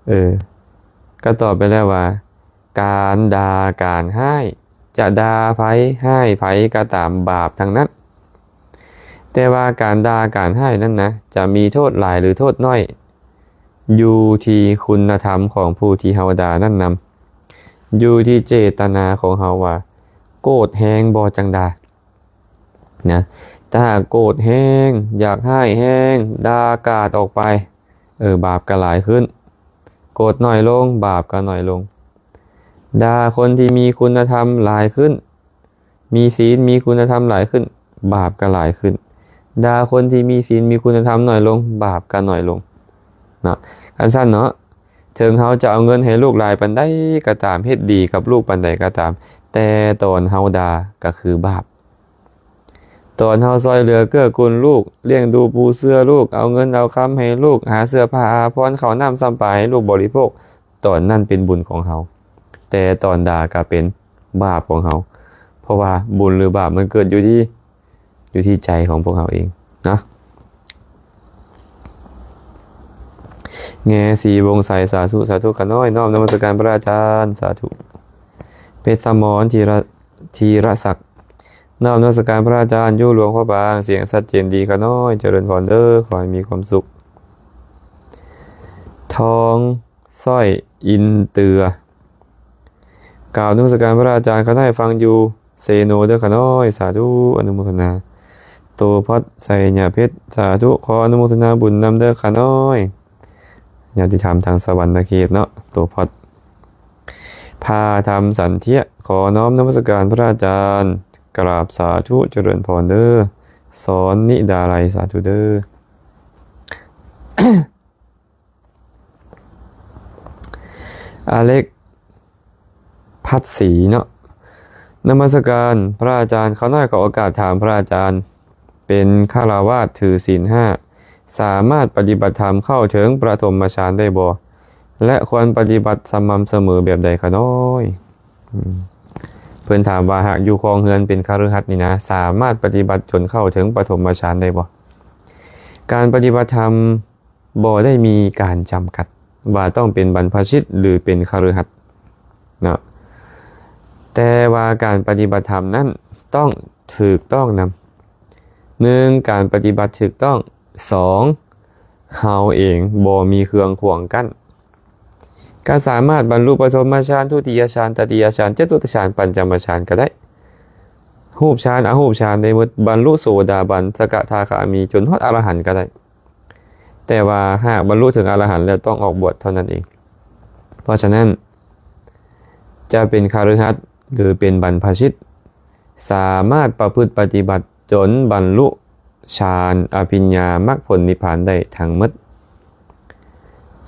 ເອີ ກໍຕອບໄປແລ້ວວ່າ ການດ່າການຮ້າຍ ຈະດ່າໃຜຮ້າຍໃຜກໍຕາມ ບາບທັງນັ້ນ. ແຕ່ວ່າການດ່າການຮ້າຍນັ້ນນະ ຈະມີໂທດຫຼາຍຫຼືໂທດໜ້ອຍ ຢູ່ທີ່ຄຸນນະທຳຂອງຜູ້ທີ່ເຮົາດ່ານັ້ນນຳ ຢູ່ທີ່ເຈດຕະນາຂອງເຮົາວ່າ ໂກດແຮງບໍ່ຈັ່ງດ່າ ນະ. ຖ້າຫາກໂກດແຮງ ຢາກຮ້າຍແຮງ ດ່າກາດອອກໄປ ເອີ ບາບກໍຫຼາຍຂຶ້ນ ໂກດໜ້ອຍລົງ ບາບກໍໜ້ອຍລົງ. ດ່າຄົນທີ່ມີຄຸນນະທຳຫຼາຍຂຶ້ນ ມີສິນ ມີຄຸນນະທຳຫຼາຍຂຶ້ນ ບາບກໍຫຼາຍຂຶ້ນ. ດ່າຄົນທີ່ມີສິນ ມີຄຸນນະທຳໜ້ອຍລົງ ບາບກໍໜ້ອຍລົງເນາະ. ຄັນຊັ້ນເນາະ ເຖິງເຮົາຈະເອົາເງິນໃຫ້ລູກຫຼາຍປານໃດກໍຕາມ ເຮັດດີກັບລູກປານໃດກໍຕາມ ແຕ່ຕອນເຮົາດ່າກໍຄືບາບ. ຕອນເຮົາຊ່ອຍເຫຼືອເກື້ອກູນລູກ ລ້ຽງດູປູເສືອລູກ ເອົາເງິນເອົາຄຳໃຫ້ລູກ ຫາເສື້ອຜ້າອາພອນ ເຂົ້ານ້ຳຊຳປາໃຫ້ລູກບໍລິໂພກ ຕອນນັ້ນເປັນບຸນຂອງເຮົາ ແຕ່ຕອນດ່າກໍເປັນບາບຂອງເຮົາ ເພາະວ່າບຸນຫຼືບາບມັນເກີດຢູ່ທີ່ ຢູ່ທີ່ໃຈຂອງພວກເຮົາເອງນະ. ແງສີວົງໄຊ ສາທຸ ສາທຸຂ້ານ້ອຍ ນ້ອມນະມັດສະການພະອາຈານ ສາທຸ. ເພັດສະໝອນ ທີລະ ທີລະສັກ ນ້ອມນະມັດສະການພະອາຈານ ຢູ່ຫຼວງພະບາງ ສຽງຊັດເຈນດີຂ້ານ້ອຍ ຈະເລີນພອນເດີ ຂໍໃຫ້ມີຄວາມສຸກ. ທອງສ້ອຍ ອິນເຕີ ກ່າວນະມັດສະການພະອາຈານ ຂ້ານ້ອຍຟັງຢູ່ເຊໂນເດີຂ້ານ້ອຍ ສາທຸ ອະນຸໂມທະນາ. ໂຕພອດ ໄຊຍະເພັດ ສາທຸ ຂໍອະນຸໂມທະນາບຸນນຳເດີຂ້ານ້ອຍ. ຍາດຕິທຳທາງສະຫວັນນະເຂດເນາະ ໂຕພອດ. ພາທຳສັນເທຍ ຂໍນ້ອມນະມັດສະການພະອາຈານ ກາບສາທຸ ຈະເລີນພອນເດີ ສອນນິດາໄລ ສາທຸເດີ. ອາເລັກ ພັດສີເນາະ ນະມັດສະການພະອາຈານ ຂ້ານ້ອຍຂໍໂອກາດຖາມພະອາຈານ ເປັນຄາລະວາດຖືສິນຫ້າ ສາມາດປະຕິບັດທຳເຂົ້າເຖິງປະຖົມມະຊານໄດ້ບໍ່ ແລະ ຄວນປະຕິບັດສະໝ່ຳສະເໝີແບບໃດຂ້ານ້ອຍ? ອືມ ເພິ່ນຖາມວ່າ ຫາກຢູ່ຄອງເຮືອນເປັນຄະລືຫັດນີ້ນະ ສາມາດປະຕິບັດຈົນເຂົ້າເຖິງປະຖົມມະຊານໄດ້ບໍ່? ການປະຕິບັດທຳ ບໍ່ໄດ້ມີການຈຳກັດວ່າຕ້ອງເປັນບັນພະຊິດ ຫຼື ເປັນຄະລືຫັດເນາະ ແຕ່ວ່າການປະຕິບັດທຳນັ້ນຕ້ອງຖືກຕ້ອງນຳ. ໜຶ່ງ ການປະຕິບັດຖືກຕ້ອງ. ສອງ ເຮົາເອງບໍ່ມີເຄື່ອງຂວາງກັ້ນ ກໍສາມາດບັນລຸປະຖົມມະຊານ ທຸຕິຍະຊານ ຕະຕິຍະຊານ ຈະຕຸຕະຊານ ປັນຈະມະຊານກໍໄດ້ ຮູບຊານ ອະຮູບຊານໄດ້ໝົດ ບັນລຸໂສດາບັນ ສະກະທາຄາມີ ຈົນຮອດອະລະຫັນກໍໄດ້. ແຕ່ວ່າຫາກບັນລຸເຖິງອະລະຫັນແລ້ວ ຕ້ອງອອກບວດເທົ່ານັ້ນເອງ. ເພາະສະນັ້ນ ຈະເປັນຄະລືຫັດ ຫຼື ເປັນບັນພະຊິດ ສາມາດປະພຶດປະຕິບັດຈົນບັນລຸຊານ ອະພິນຍາ ມັກຜົນນິບພານໄດ້ທັງໝົດ.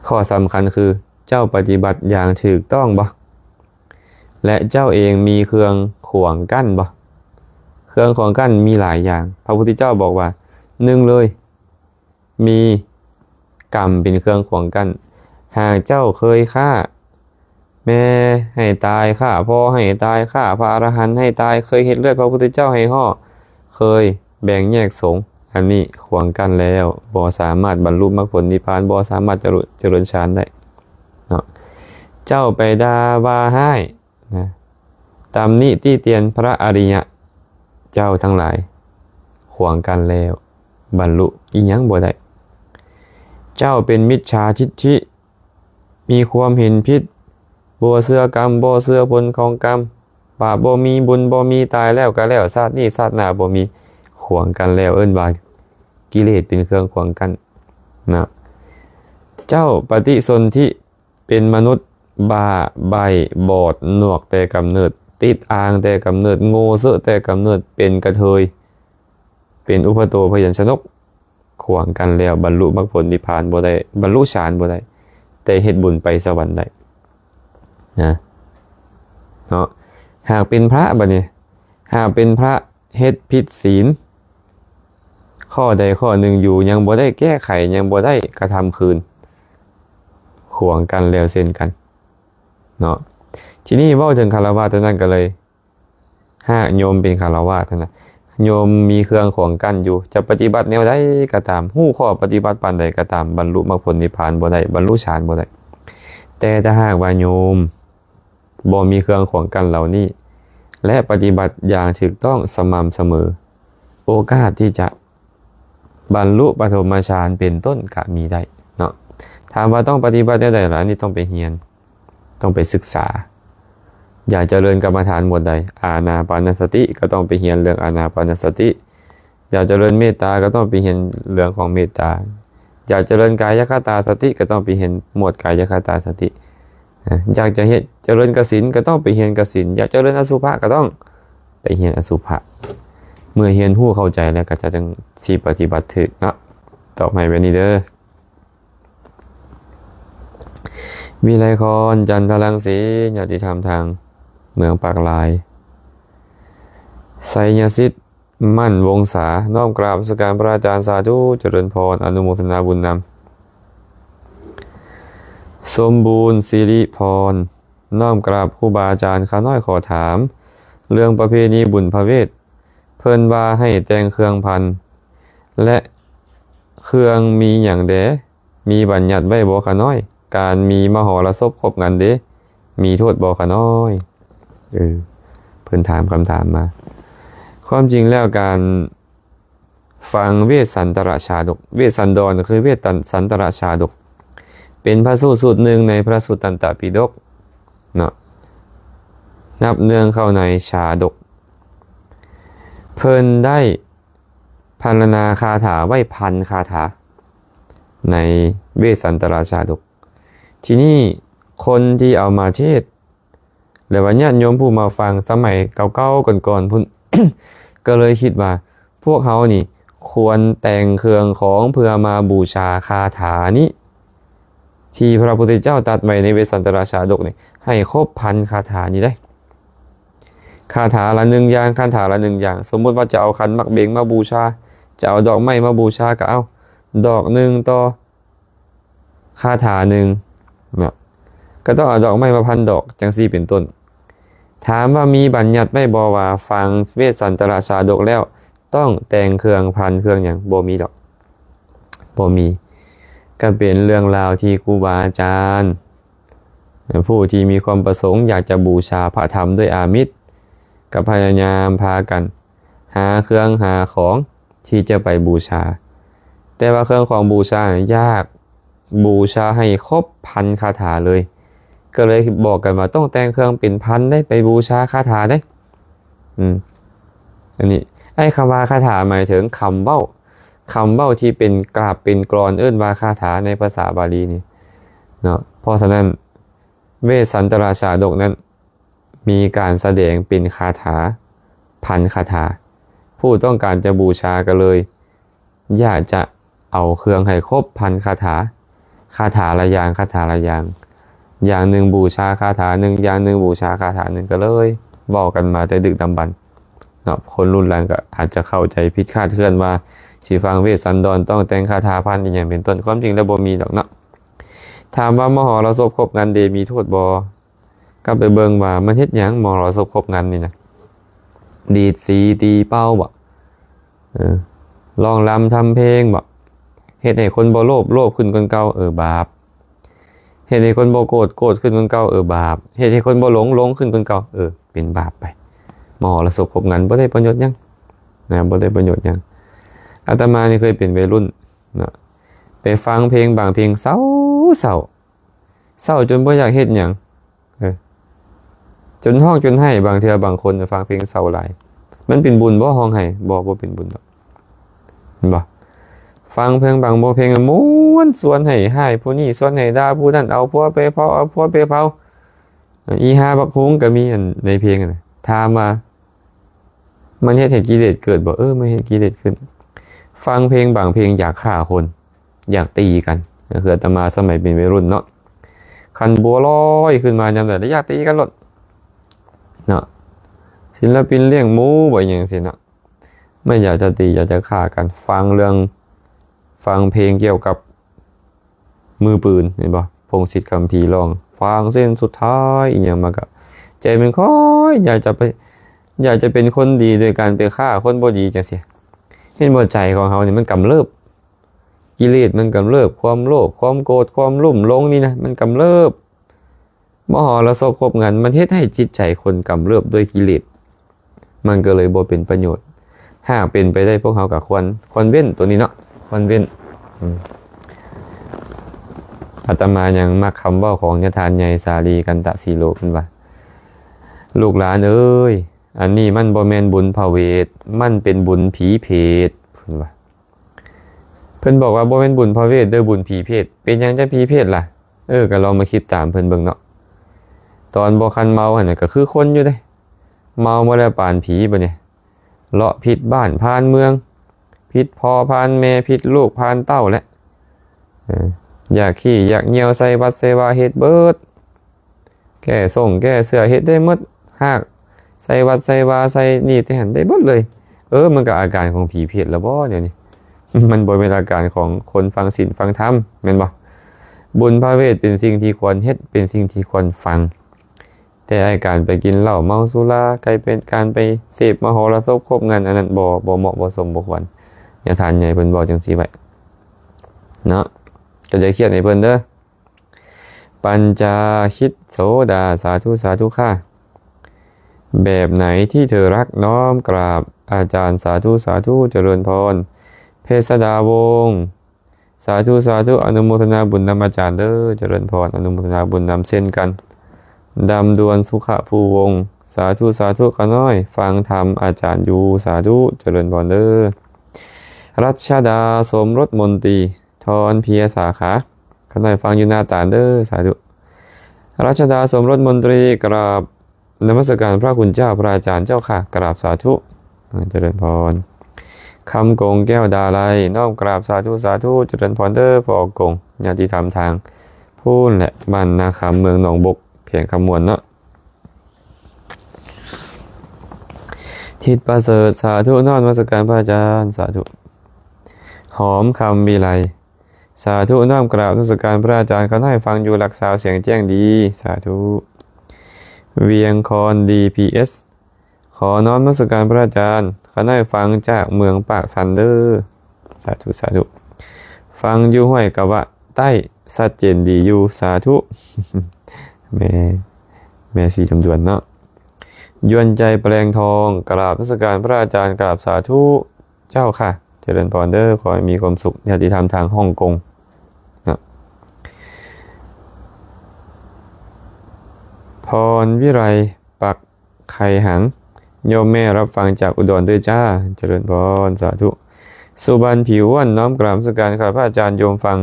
ຂໍ້ສຳຄັນຄື ເຈົ້າປະຕິບັດຢ່າງຖືກຕ້ອງບໍ່? ແລະ ເຈົ້າເອງມີເຄື່ອງຂວາງກັ້ນບໍ່? ເຄື່ອງຂວາງກັ້ນມີຫຼາຍຢ່າງ. ພະພຸດທະເຈົ້າບອກວ່າ ໜຶ່ງເລີຍ ມີກຳເປັນເຄື່ອງຂວາງກັ້ນ. ຫາກເຈົ້າເຄີຍຂ້າແມ່ໃຫ້ຕາຍ, ຂ້າພໍ່ໃຫ້ຕາຍ, ຂ້າພະອະລະຫັນໃຫ້ຕາຍ, ເຄີຍເຮັດເລືອດພະພຸດທະເຈົ້າໃຫ້ຫໍ້, ເຄີຍແບ່ງແຍກສົງ, ອັນນີ້ຂວາງກັ້ນແລ້ວ, ບໍ່ສາມາດບັນລຸມັກຜົນນິບພານ, ບໍ່ສາມາດຈະລຸ ຈະເລີນຊານໄດ້ເນາະ. ເຈົ້າໄປດ່າວ່າຮ້າຍ ນະ ຕຳໜິຕິຕຽນພະອະລິຍະເຈົ້າທັງຫຼາຍ ຂວາງກັ້ນແລ້ວ ບັນລຸອີ່ຫຍັງບໍ່ໄດ້. ເຈົ້າເປັນມິດສາທິດຖິ ມີຄວາມເຫັນຜິດ ບໍ່ເຊື່ອກຳ ບໍ່ເຊື່ອຜົນຂອງກຳ ບາບບໍ່ມີ ບຸນບໍ່ມີ ຕາຍແລ້ວກະແລ້ວ ຊາດນີ້ຊາດໜ້າບໍ່ມີ ຂວາງກັ້ນແລ້ວ ເອີ້ນວ່າກິເລດເປັນເຄື່ອງຂວາງກັ້ນນະ. ເຈົ້າປະຕິສົນທິ ເປັນມະນຸດບ້າໃບ້ບອດໜວກແຕ່ກຳເນີດ ຕິດອ່າງແຕ່ກຳເນີດ ໂງ່ເຊາະແຕ່ກຳເນີດ ເປັນກະເທີຍ ເປັນອຸປະໂຕພະຍັນຊະນົກ ຂວາງກັ້ນແລ້ວ ບັນລຸມັກຜົນນິບພານບໍ່ໄດ້ ບັນລຸຊານບໍ່ໄດ້ ແຕ່ເຮັດບຸນໄປສະຫວັນໄດ້ນະ ເນາະ. ຫາກເປັນພະບາດນີ້ ຫາກເປັນພະ ເຮັດຜິດສິນຂໍ້ໃດຂໍ້ໜຶ່ງຢູ່ ຍັງບໍ່ໄດ້ແກ້ໄຂ ຍັງບໍ່ໄດ້ກະທຳຄືນ ຂວາງກັ້ນແລ້ວເຊັ່ນກັນເນາະ. ທີນີ້ເວົ້າເຖິງຄາລະວາດເທົ່ານັ້ນກໍເລີຍ ຫາກໂຍມເປັນຄາລະວາດຫັ້ນນະ ໂຍມມີເຄື່ອງຂວາງກັ້ນຢູ່ ຈະປະຕິບັດແນວໃດກໍຕາມ ຮູ້ຂໍ້ປະຕິບັດປານໃດກໍຕາມ ບັນລຸມັກຜົນນິບພານບໍ່ໄດ້ ບັນລຸຊານບໍ່ໄດ້. ແຕ່ຖ້າຫາກວ່າໂຍມ ບໍ່ມີເຄື່ອງຂວາງກັ້ນເຫຼົ່ານີ້ ແລະ ປະຕິບັດຢ່າງຖືກຕ້ອງສະໝ່ຳສະເໝີ ໂອກາດທີ່ຈະບັນລຸປະຖົມມະຊານເປັນຕົ້ນກະມີໄດ້ເນາະ. ຖາມວ່າຕ້ອງປະຕິບັດແນວໃດລະ? ອັນນີ້ຕ້ອງໄປຮຽນ ຕ້ອງໄປສຶກສາ. ຢາກຈະເລີນກຳມະຖານໝວດໃດ? ອານາປານະສະຕິ ກໍຕ້ອງໄປຮຽນເລື່ອງອານາປານະສະຕິ. ຢາກຈະເລີນເມດຕາ ກໍຕ້ອງໄປຮຽນເລື່ອງຂອງເມດຕາ. ຢາກຈະເລີນກາຍະຄະຕາສະຕິ ກໍຕ້ອງໄປຮຽນໝວດກາຍະຄະຕາສະຕິ. ນະ ຢາກຈະເຮັດ ຈະເລີນກະສິນ ກໍຕ້ອງໄປຮຽນກະສິນ. ຢາກຈະເລີນອະສຸພະ ກໍຕ້ອງໄປຮຽນອະສຸພະ. ເມື່ອຮຽນຮູ້ເຂົ້າໃຈແລ້ວ ກໍຈະຈັ່ງຊິປະຕິບັດຖືກເນາະ. ຕອບໃຫ້ແບບນີ້ເດີ. ວິໄລຄອນ ຈັນທະລັງສີ ຍາດຕິທຳທາງເມືອງປາກລາຍ. ໄຊຍະສິດ ໝັ້ນວົງສາ ນ້ອມກາບນະມັດສະການພະອາຈານ ສາທຸ ຈະເລີນພອນ ອະນຸໂມທະນາບຸນນຳ. ສົມບູນ ສິລິພອນ ນ້ອມກາບຄູບາອາຈານ ຂ້ານ້ອຍຂໍຖາມເລື່ອງປະເພນີບຸນພະເວດ ເພິ່ນວ່າໃຫ້ແຕ່ງເຄື່ອງພັນ ແລະ ເຄື່ອງມີຫຍັງແດ່? ມີບັນຍັດໄວ້ບໍ່ຂະນ້ອຍ? ການມີມະຫໍລະສົບຄົບງັນເດ ມີໂທດບໍ່ຂະນ້ອຍ? ເອີ ເພິ່ນຖາມຄຳຖາມມາ. ຄວາມຈິງແລ້ວການຟັງເວດສັນຕະລະຊາດົກ ເວດສັນດອນກໍຄືເວດສັນຕະລະຊາດົກ ເປັນພະສູດສູດໜຶ່ງໃນພະສຸດຕັນຕະປິດົກເນາະ ນັບເນື່ອງເຂົ້າໃນຊາດົກ ເພິ່ນໄດ້ພັນລະນາຄາຖາໄວ້ພັນຄາຖາ ໃນເວດສັນຕະລະຊາດົກ. ທີນີ້ຄົນທີ່ເອົາມາເທດ ແລະວ່າຍາດໂຍມຜູ້ມາຟັງສະໄໝເກົ່າໆກ່ອນໆພຸ້ນ ກໍເລີຍຄິດວ່າພວກເຮົານີ້ຄວນແຕ່ງເຄື່ອງຂອງເພື່ອມາບູຊາຄາຖານີ້ ທີ່ພະພຸດທະເຈົ້າຕັດໄວ້ໃນເວດສັນຕະລະຊາດົກນີ້ ໃຫ້ຄົບພັນຄາຖານີ້ໄດ໋. ຄາຖາລະໜຶ່ງຢ່າງ ຄາຖາລະໜຶ່ງຢ່າງ. ສົມມຸດວ່າຈະເອົາຂັນໝາກເບັງມາບູຊາ, ຈະເອົາດອກໄມ້ມາບູຊາ ກໍເອົາດອກໜຶ່ງຕໍ່ຄາຖາໜຶ່ງເນາະ, ກໍຕ້ອງເອົາດອກໄມ້ມາພັນດອກ ຈັ່ງຊີ້ເປັນຕົ້ນ. ຖາມວ່າມີບັນຍັດໄວ້ບໍ່ວ່າ ຟັງເວດສັນຕະລະຊາດົກແລ້ວ ຕ້ອງແຕ່ງເຄື່ອງພັນເຄື່ອງຫຍັງ? ບໍ່ມີດອກ ບໍ່ມີ. ກໍເປັນເລື່ອງລາວທີ່ຄູບາອາຈານ ຜູ້ທີ່ມີຄວາມປະສົງຢາກຈະບູຊາພະທຳດ້ວຍອາມິດ ກໍພະຍາຍາມພາກັນຫາເຄື່ອງຫາຂອງທີ່ຈະໄປບູຊາ. ແຕ່ວ່າເຄື່ອງຂອງບູຊາ ຢາກບູຊາໃຫ້ຄົບພັນຄາຖາເລີຍ. ກໍເລີຍບອກກັນວ່າ ຕ້ອງແຕ່ງເຄື່ອງເປັນພັນໄດ໋ ໄປບູຊາຄາຖາໄດ໋. ອືມ ອັນນີ້ ໄອ້ຄຳວ່າຄາຖາໝາຍເຖິງຄຳເວົ້າ, ຄຳເວົ້າທີ່ເປັນກາບເປັນກລອນ ເອີ້ນວ່າຄາຖາໃນພາສາບາລີນີ້ເນາະ. ເພາະສະນັ້ນ ເວດສັນຕະລະຊາດົກນັ້ນ ມີການສະແດງເປັນຄາຖາ ພັນຄາຖາ. ຜູ້ຕ້ອງການຈະບູຊາກໍເລີຍຢາກຈະເອົາເຄື່ອງໃຫ້ຄົບພັນຄາຖາ, ຄາຖາລະຢ່າງ ຄາຖາລະຢ່າງ, ຢ່າງໜຶ່ງບູຊາຄາຖາໜຶ່ງ, ຢ່າງໜຶ່ງບູຊາຄາຖາໜຶ່ງ, ກໍເລີຍເວົ້າກັນມາແຕ່ດຶກດຳບັນເນາະ. ຄົນລຸ້ນຫຼັງກໍອາດຈະເຂົ້າໃຈຜິດຄາດເຄື່ອນວ່າ ຊິຟັງເວດສັນດອນຕ້ອງແຕ່ງຄາຖາພັນອີ່ຫຍັງເປັນຕົ້ນ. ຄວາມຈິງແລ້ວບໍ່ມີດອກເນາະ. ຖາມວ່າມະຫໍລະສົບຄົບງັນເດ ມີໂທດບໍ່? ກັບໄປເບິ່ງວ່າມັນເຮັດຫຍັງ ມະຫໍລະສົບຄົບງັນນີ້ນະ. ດີດສີຕີເປົ່າບໍ? ເອີ ຮ້ອງລຳທຳເພງບໍ? ເຮັດໃຫ້ຄົນບໍ່ໂລບ ໂລບຂຶ້ນກວ່າເກົ່າ? ເອີ ບາບ. ເຮັດໃຫ້ຄົນບໍ່ໂກດ ໂກດຂຶ້ນກວ່າເກົ່າ? ເອີ ບາບ. ເຮັດໃຫ້ຄົນບໍ່ຫຼົງ ຫຼົງຂຶ້ນກວ່າເກົ່າ? ເອີ ເປັນບາບໄປ. ມະຫໍລະສົບຄົບງັນບໍ່ໄດ້ປະໂຫຍດຫຍັງນະ ບໍ່ໄດ້ປະໂຫຍດຫຍັງ. ອາດຕະມານີ້ເຄີຍເປັນໄວລຸ້ນເນາະ ໄປຟັງເພງບາງເພງເສົ້າໆ ເສົ້າຈົນບໍ່ຢາກເຮັດຫຍັງ ເອີ ຈົນຮ້ອງຈົນໄຫ້. ບາງເທື່ອບາງຄົນຟັງເພງເສົ້າຫຼາຍ ມັນເປັນບຸນບໍ່ຮ້ອງໄຫ້? ບໍ່ ບໍ່ເປັນບຸນດອກ ເຫັນບໍ່? ຟັງເພງບາງບົດເພງມ່ວນ ຊວນໃຫ້ຮ້າຍຜູ້ນີ້ ຊວນໃຫ້ດ່າຜູ້ນັ້ນ ເອົາຜົວໄປເຜົາ ເອົາຜົວໄປເຜົາ ອີ່ຫ່າບັກຫຸງກໍມີ ອັນໃນເພງຫັ້ນນະ. ຖາມວ່າມັນເຮັດໃຫ້ກິເລດເກີດບໍ່? ເອີ ມັນເຮັດກິເລດຂຶ້ນ. ຟັງເພງບາງເພງຢາກຂ້າຄົນ ຢາກຕີກັນ. ກໍຄືອາດຕະມາສະໄໝເປັນໄວລຸ້ນເນາະ ຄັນບົວລອຍຂຶ້ນມາຍາມໃດ ຢາກຕີກັນໂລດເນາະ. ສິນລະປິນລ້ຽງໝູບໍ່ ອີ່ຫຍັງຊີ້ເນາະ ມັນຢາກຈະຕີ ຢາກຈະຂ້າກັນ. ຟັງເລື່ອງ ຟັງເພງກ່ຽວກັບ ມືປືນ ເຫັນບໍ່? ພົງສິດຄຳພີຮ້ອງ ຟາງເສັ້ນສຸດທ້າຍ ອີ່ຫຍັງມາກະ ໃຈມັນຄ່ອຍຢາກຈະໄປ ຢາກຈະເປັນຄົນດີໂດຍການໄປຂ້າຄົນບໍ່ດີຈັ່ງຊີ້. ເຫັນບໍ່? ໃຈຂອງເຮົານີ້ມັນກຳເລີບ ກິເລດມັນກຳເລີບ ຄວາມໂລບ ຄວາມໂກດ ຄວາມລຸ່ມຫຼົງນີ້ນະ ມັນກຳເລີບ. ມະຫໍລະສົບຄົບງັນ ມັນເຮັດໃຫ້ຈິດໃຈຄົນກຳເລີບດ້ວຍກິເລດ ມັນກໍເລີຍບໍ່ເປັນປະໂຫຍດ. ຫາກເປັນໄປໄດ້ ພວກເຮົາກໍຄວນ ຄວນເວັ້ນໂຕນີ້ເນາະ ຄວນເວັ້ນ. ອາດຕະມາຍັງມັກຄຳເວົ້າຂອງຍາທ່ານໃຫຍ່ສາລີກັນຕະສີໂລ ເພິ່ນວ່າ ລູກຫຼານເອີຍ ອັນນີ້ມັນບໍ່ແມ່ນບຸນພະເວດ ມັນເປັນບຸນຜີເພດ ເພິ່ນວ່າ. ເພິ່ນບອກວ່າບໍ່ແມ່ນບຸນພະເວດເດີ້ ບຸນຜີເພດ. ເປັນຫຍັງຈັ່ງຜີເພດລະ? ເອີ ກໍລອງມາຄິດຕາມເພິ່ນເບິ່ງເນາະ. ຕອນບໍ່ຄັນເມົາຫັ້ນນະ ກໍຄືຄົນຢູ່ເດ້, ເມົາມາແລ້ວປານຜີບັດນີ້ ເລາະຜິດບ້ານຜ່ານເມືອງ, ຜິດພໍ່ຜ່ານແມ່, ຜິດລູກຜ່ານເຕົ້າແຫຼະ. ເອີ ຢາກຂີ້ຢາກຍ່ຽວໃສ່ວັດໃສ່ວາເຮັດເບິດ. ແກ້ສົງແກ້ເສື້ອເຮັດໄດ້ໝົດ, ຮາກໃສ່ວັດໃສ່ວາ ໃສ່ນີ້ໃສ່ຫັ້ນໄດ້ເບິດເລີຍ. ເອີ ມັນກໍອາການຂອງຜີເພດລະບໍ ດຽວນີ້ ມັນບໍ່ແມ່ນອາການຂອງຄົນຟັງສິນຟັງທຳ ແມ່ນບໍ່? ບຸນພະເວດເປັນສິ່ງທີ່ຄວນເຮັດ, ເປັນສິ່ງທີ່ຄວນຟັງ, ແຕ່ອາການໄປກິນເຫຼົ້າເມົາສຸລາ ກາຍເປັນການໄປເສບມະຫໍລະສົບຄົບງານ ອັນນັ້ນບໍ່ ບໍ່ເໝາະບໍ່ສົມບໍ່ຄວນ. ຍາທ່ານໃຫຍ່ເພິ່ນເວົ້າຈັ່ງຊີ້ໄວ້ເນາະ, ກໍຢ່າຄຽດໃຫ້ເພິ່ນເດີ້. ປັນຈາຄິດໂສດາ ສາທຸ ສາທຸຄ່ະ. ແບບໄຫນທີ່ເທີຮັກ ນ້ອມກາບອາຈານ ສາທຸ ສາທຸ ຈະເລີນພອນ. ເພດສະດາວົງ ສາທຸ ສາທຸ ອະນຸໂມທະນາບຸນນຳອາຈານເດີ້ ຈະເລີນພອນ ອະນຸໂມທະນາບຸນນຳເຊັ່ນກັນ. ດຳດວນ ສຸຂະພູວົງ ສາທຸ ສາທຸ ຂ້ານ້ອຍຟັງທຳອາຈານຢູ່ ສາທຸ ຈະເລີນພອນເດີ້. ລັດຊະດາ ສົມລົດມົນຕີ ທອນເພຍສາຂາ ຂ້ານ້ອຍຟັງຢູ່ໜ້າຕານເດີ້ ສາທຸ. ລັດຊະດາ ສົມລົດມົນຕີ ກາບນະມັດສະການພະຄຸນເຈົ້າ ພະອາຈານເຈົ້າຄ່ະ ກາບສາທຸ ຈະເລີນພອນ. ຄຳກົງ ແກ້ວດາໄລ ນ້ອມກາບສາທຸ ສາທຸ ຈະເລີນພອນເດີ້ ພໍ່ກົງ ຍາດຕິທຳທາງພຸ້ນແຫຼະ ບ້ານນາຄຳ ເມືອງໜອງບົກ ແຂວງຄຳມ່ວນເນາະ. ທິດປະເສີດ ສາທຸ ນ້ອມນະມັດສະການພະອາຈານ ສາທຸ. ຫອມຄຳວິໄລ ສາທຸ ນ້ອມກາບນະມັດສະການພະອາຈານ ຂ້ານ້ອຍຟັງຢູ່ຫຼັກຊາວ ສຽງແຈ້ງດີ ສາທຸ. ວຽງຄອນ ດີ ພີ ເອສ ຂໍນ້ອມນະມັດສະການພະອາຈານ ຂ້ານ້ອຍຟັງຈາກເມືອງປາກຊັນເດີ້ ສາທຸ ສາທຸ. ຟັງຢູ່ຫ້ວຍກະວະໃຕ້ ຊັດເຈນດີຢູ່ ສາທຸ. ແມ່ ແມ່ສີຈຳດວນເນາະ. ຍວນໃຈ ແປລງທອງ ກາບນະມັດສະການພະອາຈານ ກາບສາທຸ ເຈົ້າຄ່ະ ຈະເລີນພອນເດີ້ ຂໍໃຫ້ມີຄວາມສຸກ ຍາດຕິທຳທາງຮ່ອງກົງເນາະ. ພອນວິໄລ ປັກໄຄຫັງ ໂຍມແມ່ຮັບຟັງຈາກອຸດອນເດີ້ຈ້າ ຈະເລີນພອນ ສາທຸ. ສຸບັນ ຜິວອ້ວນ ນ້ອມກາບນະມັດສະການຄ່ະພະອາຈານ ໂຍມຟັງ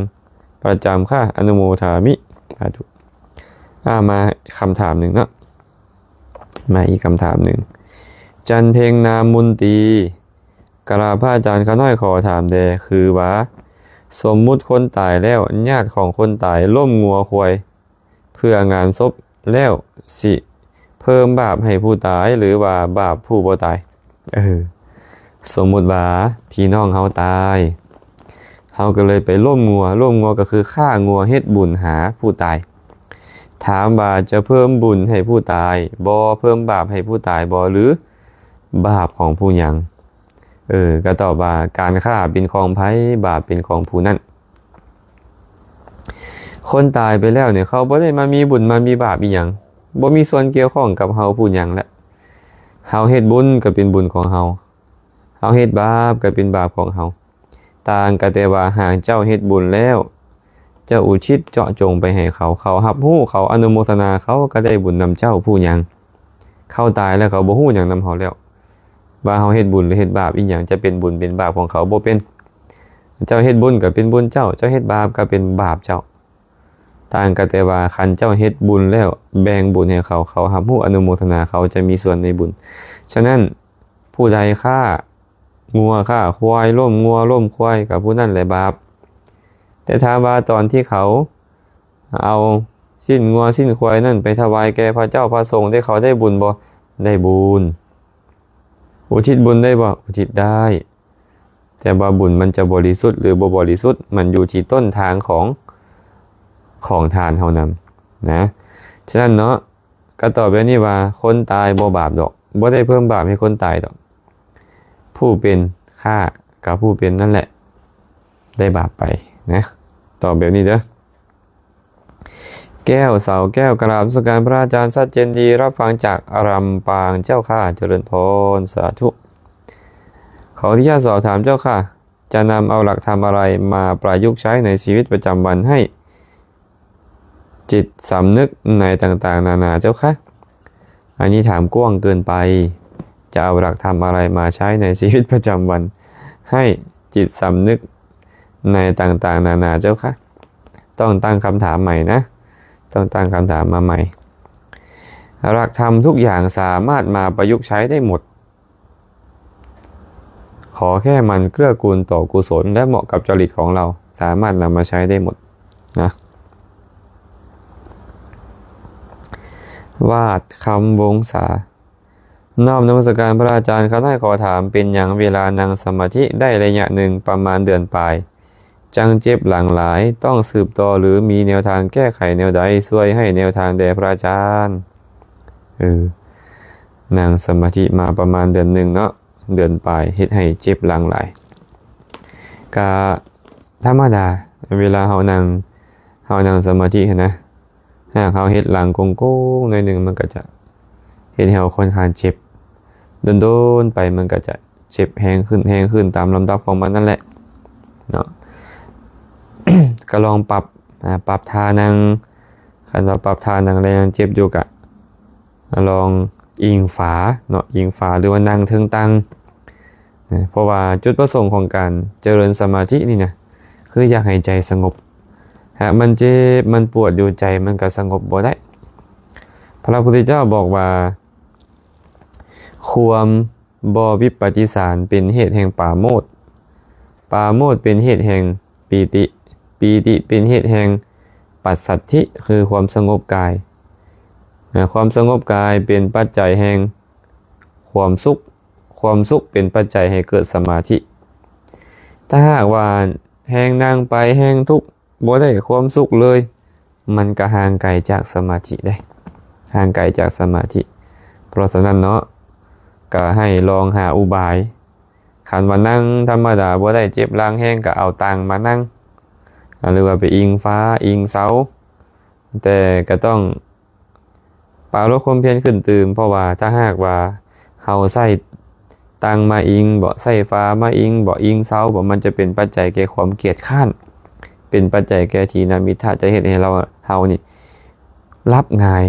ປະຈຳຄ່ະ ອະນຸໂມທາມິ ສາທຸ. ອາ ມາຄຳຖາມໜຶ່ງເນາະ ມາອີກຄຳຖາມໜຶ່ງ. ຈັນເພັງ ນາມມຸນຕີ ກາບພະອາຈານ ຂ້ານ້ອຍຂໍຖາມແດ່ ຄືວ່າ ສົມມຸດຄົນຕາຍແລ້ວ ຍາດຂອງຄົນຕາຍລົ້ມງົວຄວາຍເພື່ອງານສົບແລ້ວ ຊິເພີ່ມບາບໃຫ້ຜູ້ຕາຍ ຫຼືວ່າບາບຜູ້ບໍ່ຕາຍ? ເອີ ສົມມຸດວ່າພີ່ນ້ອງເຮົາຕາຍ ເຮົາກໍເລີຍໄປລົ້ມງົວ, ລົ້ມງົວກໍຄືຂ້າງົວເຮັດບຸນຫາຜູ້ຕາຍ. ຖາມວ່າຈະເພີ່ມບຸນໃຫ້ຜູ້ຕາຍບໍ່ ເພີ່ມບາບໃຫ້ຜູ້ຕາຍບໍ່ ຫຼືບາບຂອງຜູ້ຍັງ? ເອີ ກໍຕອບວ່າ ການຂ້າເປັນຂອງໃຜ ບາບເປັນຂອງຜູ້ນັ້ນ. ຄົນຕາຍໄປແລ້ວນີ້ ເຂົາບໍ່ໄດ້ມາມີບຸນມາມີບາບອີ່ຫຍັງ, ບໍ່ມີສ່ວນກ່ຽວຂ້ອງກັບເຮົາຜູ້ຍັງແລ້ວ. ເຮົາເຮັດບຸນກໍເປັນບຸນຂອງເຮົາ, ເຮົາເຮັດບາບກໍເປັນບາບຂອງເຮົາ. ຕ່າງກໍແຕ່ວ່າຫາກເຈົ້າເຮັດບຸນແລ້ວ ເຈົ້າອຸທິດເຈາະຈົງໄປໃຫ້ເຂົາ, ເຂົາຮັບຮູ້, ເຂົາອະນຸໂມທະນາ, ເຂົາກໍໄດ້ບຸນນຳເຈົ້າຜູ້ຍັງ. ເຂົາຕາຍແລ້ວເຂົາບໍ່ຮູ້ຫຍັງນຳເຮົາແລ້ວ ວ່າເຮົາເຮັດບຸນຫຼືເຮັດບາບອີ່ຫຍັງ ຈະເປັນບຸນເປັນບາບຂອງເຂົາບໍ່ເປັນ. ເຈົ້າເຮັດບຸນກໍເປັນບຸນເຈົ້າ, ເຈົ້າເຮັດບາບກໍເປັນບາບເຈົ້າ. ຕ່າງກໍແຕ່ວ່າຄັນເຈົ້າເຮັດບຸນແລ້ວ ແບ່ງບຸນໃຫ້ເຂົາ, ເຂົາຮັບຮູ້ອະນຸໂມທະນາ, ເຂົາຈະມີສ່ວນໃນບຸນ. ສະນັ້ນ ຜູ້ໃດຂ້າງົວຂ້າຄວາຍ, ລົ້ມງົວລົ້ມຄວາຍ, ກໍຜູ້ນັ້ນແຫຼະບາບ. ແຕ່ຖາມວ່າຕອນທີ່ເຂົາເອົາຊີ້ນງົວຊີ້ນຄວາຍນັ້ນໄປຖວາຍແກ່ພະເຈົ້າພະສົງ ໄດ້ເຂົາໄດ້ບຸນບໍ່? ໄດ້ບຸນ. ອຸທິດບຸນໄດ້ບໍ່? ອຸທິດໄດ້. ແຕ່ວ່າບຸນມັນຈະບໍລິສຸດ ຫຼື ບໍ່ບໍລິສຸດ ມັນຢູ່ທີ່ຕົ້ນທາງຂອງ ຂອງທານເຮົານຳນະ. ສະນັ້ນເນາະ ກໍຕອບແບບນີ້ວ່າ ຄົນຕາຍບໍ່ບາບດອກ, ບໍ່ໄດ້ເພີ່ມບາບໃຫ້ຄົນຕາຍດອກ. ຜູ້ເປັນຂ້າກັບຜູ້ເປັນນັ້ນແຫຼະ ໄດ້ບາບໄປນະ. ຕອບແບບນີ້ເດີ້. ແກ້ວ ເສົາແກ້ວ ກະລາບນະມັດສະການພະອາຈານຊັດເຈນດີ ຮັບຟັງຈາກລຳປາງເຈົ້າຄ່າ ຈະເລີນພອນ ສາທຸ. ຂໍອະນຸຍາດສອບຖາມເຈົ້າຄ່າ ຈະນຳເອົາຫຼັກທຳອະໄລມາປະຍຸກໃຊ້ໃນຊີວິດປະຈຳວັນໃຫ້ຈິດສຳນຶກໃນຕ່າງໆນານາເຈົ້າຄະ? ອັນນີ້ຖາມກວ້າງເກີນໄປ. ຈະເອົາຫຼັກທຳອະໄລມາໃຊ້ໃນຊີວິດປະຈຳວັນໃຫ້ຈິດສຳນຶກ ໃນຕ່າງໆນານາເຈົ້າຄະ. ຕ້ອງຕັ້ງຄຳຖາມໃໝ່ນະ ຕ້ອງຕັ້ງຄຳຖາມມາໃໝ່. ຫຼັກທຳທຸກຢ່າງສາມາດມາປະຍຸກໃຊ້ໄດ້ໝົດ. ຂໍແຄ່ມັນເກື້ອກູນຕໍ່ກຸສົນ ແລະ ເໝາະກັບຈະລິດຂອງເຮົາ, ສາມາດນຳມາໃຊ້ໄດ້ໝົດນະ. ວາດຄຳວົງສາ. ນ້ອມນະມັດສະການພະອາຈານ. ຂ້ານ້ອຍຂໍຖາມ, ເປັນຫຍັງເວລານັ່ງສະມາທິໄດ້ໄລຍະໜຶ່ງ ປະມານເດືອນປາຍ ຈັ່ງເຈັບຫຼັງຫຼາຍ, ຕ້ອງສືບຕໍ່ ຫຼື ມີແນວທາງແກ້ໄຂແນວໃດ? ຊ່ວຍໃຫ້ແນວທາງແດ່ພະອາຈານ. ເອີ ນັ່ງສະມາທິມາປະມານເດືອນໜຶ່ງເນາະ, ເດືອນປາຍ ເຮັດໃຫ້ເຈັບຫຼັງຫຼາຍ. ກະທຳມະດາ ເວລາເຮົານັ່ງ ເຮົານັ່ງສະມາທິຫັ້ນນະ, ຫາກເຮົາເຮັດຫຼັງໂກ່ງໆໜ້ອຍໜຶ່ງ ມັນກະຈະເຮັດໃຫ້ເຮົາຄ່ອນຂ້າງເຈັບ. ດົນໆໄປມັນກະຈະເຈັບແຮງຂຶ້ນ ແຮງຂຶ້ນຕາມລຳດັບຂອງມັນນັ້ນແຫຼະເນາະ. ກະລອງປັບ ອາ ປັບທ່ານັ່ງ. ຄັນວ່າປັບທ່ານັ່ງແລ້ວຍັງເຈັບຢູ່ ກະລອງອີງຝາເນາະ, ອີງຝາ ຫຼືວ່ານັ່ງເທິງຕັ່ງ. ນະ ເພາະວ່າຈຸດປະສົງຂອງການຈະເລີນສະມາທິນີ້ນະ ຄືຢາກໃຫ້ໃຈສະຫງົບ. ຫາກມັນເຈັບມັນປວດຢູ່ ໃຈມັນກໍສະຫງົບບໍ່ໄດ້. ພະພຸດທະເຈົ້າບອກວ່າ ຄວາມບໍ່ວິປັດຕິສານເປັນເຫດແຫ່ງປາໂມດ, ປາໂມດເປັນເຫດແຫ່ງປີຕິ, ປີຕິເປັນເຫດແຫ່ງປັດສັດທິ ຄືຄວາມສະຫງົບກາຍ. ນະ ຄວາມສະຫງົບກາຍເປັນປັດໄຈແຫ່ງຄວາມສຸກ, ຄວາມສຸກເປັນປັດໄຈໃຫ້ເກີດສະມາທິ. ຖ້າຫາກວ່າແຮ່ງນັ່ງໄປແຮ່ງທຸກ ບໍ່ໄດ້ຄວາມສຸກເລີຍ, ມັນກະຫ່າງໄກຈາກສະມາທິເດ້, ຫ່າງໄກຈາກສະມາທິ. ເພາະສະນັ້ນເນາະ, ກະໃຫ້ລອງຫາອຸບາຍ, ຄັນວ່ານັ່ງທຳມະດາບໍ່ໄດ້ ເຈັບຫຼັງແຮງ ກະເອົາຕັ່ງມານັ່ງ ຫຼືວ່າໄປອີງຝາອີງເສົາ, ແຕ່ກະຕ້ອງ ປາລົບຄວາມພຽນຂຶ້ນຕື່ມ, ເພາະວ່າຖ້າຫາກວ່າເຮົາໃຊ້ຕັ່ງມາອີງບໍ ໃຊ້ຝາມາອີງບໍ ອີງເສົາບໍ ມັນຈະເປັນປັດໄຈແກ່ຄວາມກຽດຄ້ານ, ເປັນປັດໄຈແກ່ຖີນະມິດຖະ, ຈະເຮັດໃຫ້ເຮົາ ເຮົານີ້ຫຼັບງ່າຍ,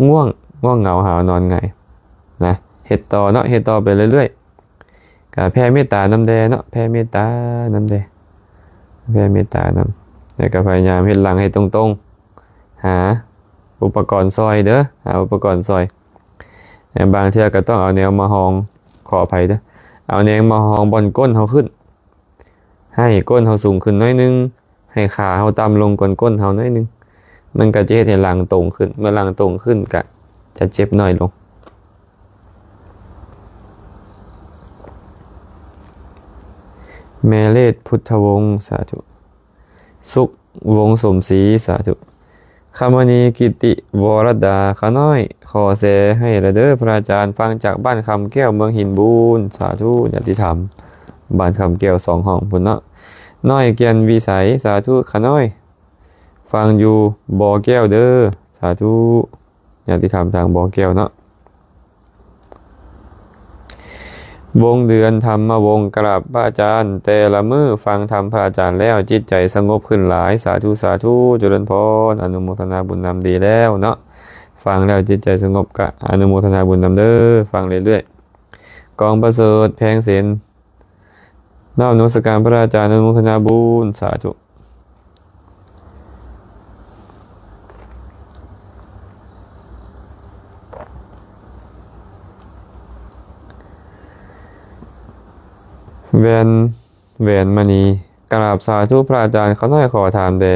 ງ່ວງ, ງ່ວງເຫງົາຫາວນອນງ່າຍນະ. ເຮັດຕໍ່ເນາະ, ເຮັດຕໍ່ໄປເລື້ອຍໆ. ກະແຜ່ເມດຕານຳແດ່ເນາະ, ແຜ່ເມດຕານຳແດ່, ແຜ່ເມດຕານຳ. ແລ້ວກະພະຍາຍາມເຮັດຫຼັງໃຫ້ຕົງໆ, ຫາອຸປະກອນຊ່ອຍເດີ, ຫາອຸປະກອນຊ່ອຍ. ແລະ ບາງເທື່ອກະຕ້ອງເອົາແນວມາຮອງ, ຂໍອະໄພເດີ, ເອົາແນວມາຮອງບ່ອນກົ້ນເຮົາຂຶ້ນ, ໃຫ້ກົ້ນເຮົາສູງຂຶ້ນໜ້ອຍໜຶ່ງ, ໃຫ້ຂາເຮົາຕ່ຳລົງກ່ອນກົ້ນເຮົາໜ້ອຍໜຶ່ງ, ມັນກະຈະເຮັດໃຫ້ຫຼັງຕົງຂຶ້ນ, ເມື່ອຫຼັງຕົງຂຶ້ນກະຈະເຈັບໜ້ອຍລົງ. ແມ່ເລດພຸດທະວົງ ສາທຸ. ສຸກ ວົງສົມສີ ສາທຸ. ຄຳມະນີ ກິດຕິ ວໍລັດດາ ຂ້ານ້ອຍ ຂໍແຊໃຫ້ລະເດີພະອາຈານ, ຟັງຈາກບ້ານຄຳແກ້ວ ເມືອງຫີນບູນ ສາທຸ. ຍາດຕິທຳ ບ້ານຄຳແກ້ວ ສອງຫ້ອງພຸ້ນເນາະ. ນ້ອຍ ແກ່ນວິໄສ ສາທຸ. ຂ້ານ້ອຍ ຟັງຢູ່ບໍ່ແກ້ວເດີ ສາທຸ. ຍາດຕິທຳທາງບໍ່ແກ້ວເນາະ. ວົງເດືອນທຳມະວົງ ກະລາບພະອາຈານ, ແຕ່ລະມື້ຟັງທຳພະອາຈານແລ້ວ ຈິດໃຈສະຫງົບຂຶ້ນຫຼາຍ, ສາທຸ ສາທຸ ຈະເລີນພອນ, ອະນຸໂມທະນາບຸນນຳ. ດີແລ້ວເນາະ, ຟັງແລ້ວຈິດໃຈສະຫງົບ ກະອະນຸໂມທະນາບຸນນຳເດີ, ຟັງເລື້ອຍໆ. ກອງປະເສີດ ແພງເສັນ ນ້ອມນະມັດສະການພະອາຈານ, ອະນຸໂມທະນາບຸນ, ສາທຸ. ແວ່ນ ແຫວນມະນີ ກະລາບສາທຸພະອາຈານ, ຂ້ານ້ອຍຂໍຖາມແດ່,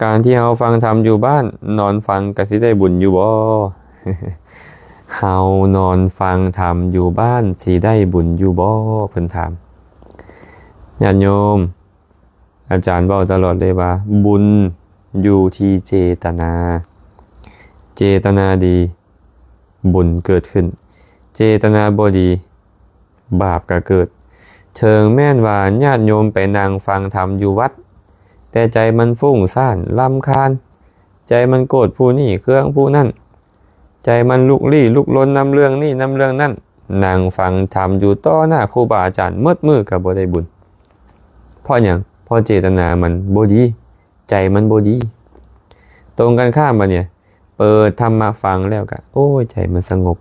ການທີ່ເຮົາຟັງທຳຢູ່ບ້ານ ນອນຟັງກະຊິໄດ້ບຸນຢູ່ບໍ່? ເຮົານອນຟັງທຳຢູ່ບ້ານຊິໄດ້ບຸນຢູ່ບໍ່? ເພິ່ນຖາມ. ຍາດໂຍມ, ອາຈານເວົ້າຕະຫຼອດເລີຍວ່າ ບຸນຢູ່ທີ່ເຈຕະນາ, ເຈຕະນາດີ ບຸນເກີດຂຶ້ນ, ເຈຕະນາບໍ່ດີ ບາບກະເກີດ. ເຖິງແມ່ນວ່າຍາດໂຍມໄປນັ່ງຟັງທຳຢູ່ວັດ ແຕ່ໃຈມັນຟຸ້ງສ້ານລຳຄານ, ໃຈມັນໂກດຜູ້ນີ້ເຄືອງຜູ້ນັ້ນ, ໃຈມັນລຸກລີ້ລຸກລົນນຳເລື່ອງນີ້ນຳເລື່ອງນັ້ນ, ນັ່ງຟັງທຳຢູ່ຕໍ່ໜ້າຄູບາອາຈານໝົດມື້ກະບໍ່ໄດ້ບຸນ. ເພາະຫຍັງ? ເພາະເຈຕະນາມັນບໍ່ດີ, ໃຈມັນບໍ່ດີ. ຕົງກັນຂ້າມບາດນີ້, ເປີດທຳມະຟັງແລ້ວກະ ໂອ້ຍ ໃຈມັນສະຫງົບ,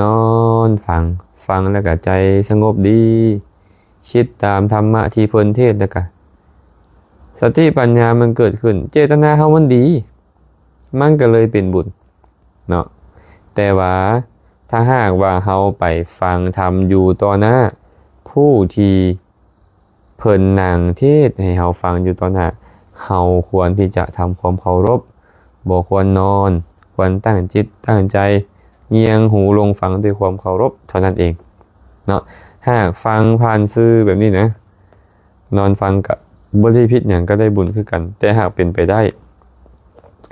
ນອນຟັງ, ຟັງແລ້ວກະໃຈສະຫງົບດີ, ຄ ຄິດຕາມທຳມະທີ່ເພິ່ນເທດ ແລ້ວກະສະຕິປັນຍາມັນເກີດຂຶ້ນ ເຈດຕະນາເຮົາມັນດີ ມັນກໍເລີຍເປັນບຸນເນາະ. ແຕ່ວ່າຖ້າຫາກວ່າເຮົາໄປຟັງທຳຢູ່ຕໍ່ໜ້າຜູ້ທີ່ ເພິ່ນນັ່ງເທດໃຫ້ເຮົາຟັງຢູ່ຕໍ່ໜ້າ ເຮົາຄວນທີ່ຈະທຳຄວາມເຄົາລົບ, ບໍ່ຄວນນອນ, ຄວນຕັ້ງຈິດຕັ້ງໃຈ, ງຽງຫູລົງຟັງດ້ວຍຄວາມເຄົາລົບເທົ່ານັ້ນເອງເນາະ. ຫາກຟັງຜ່ານສື່ແບບນີ້ນະ, ນອນຟັງກະບໍ່ໄດ້ຜິດຫຍັງ, ກະໄດ້ບຸນຄືກັນ. ແຕ່ຫາກເປັນໄປໄດ້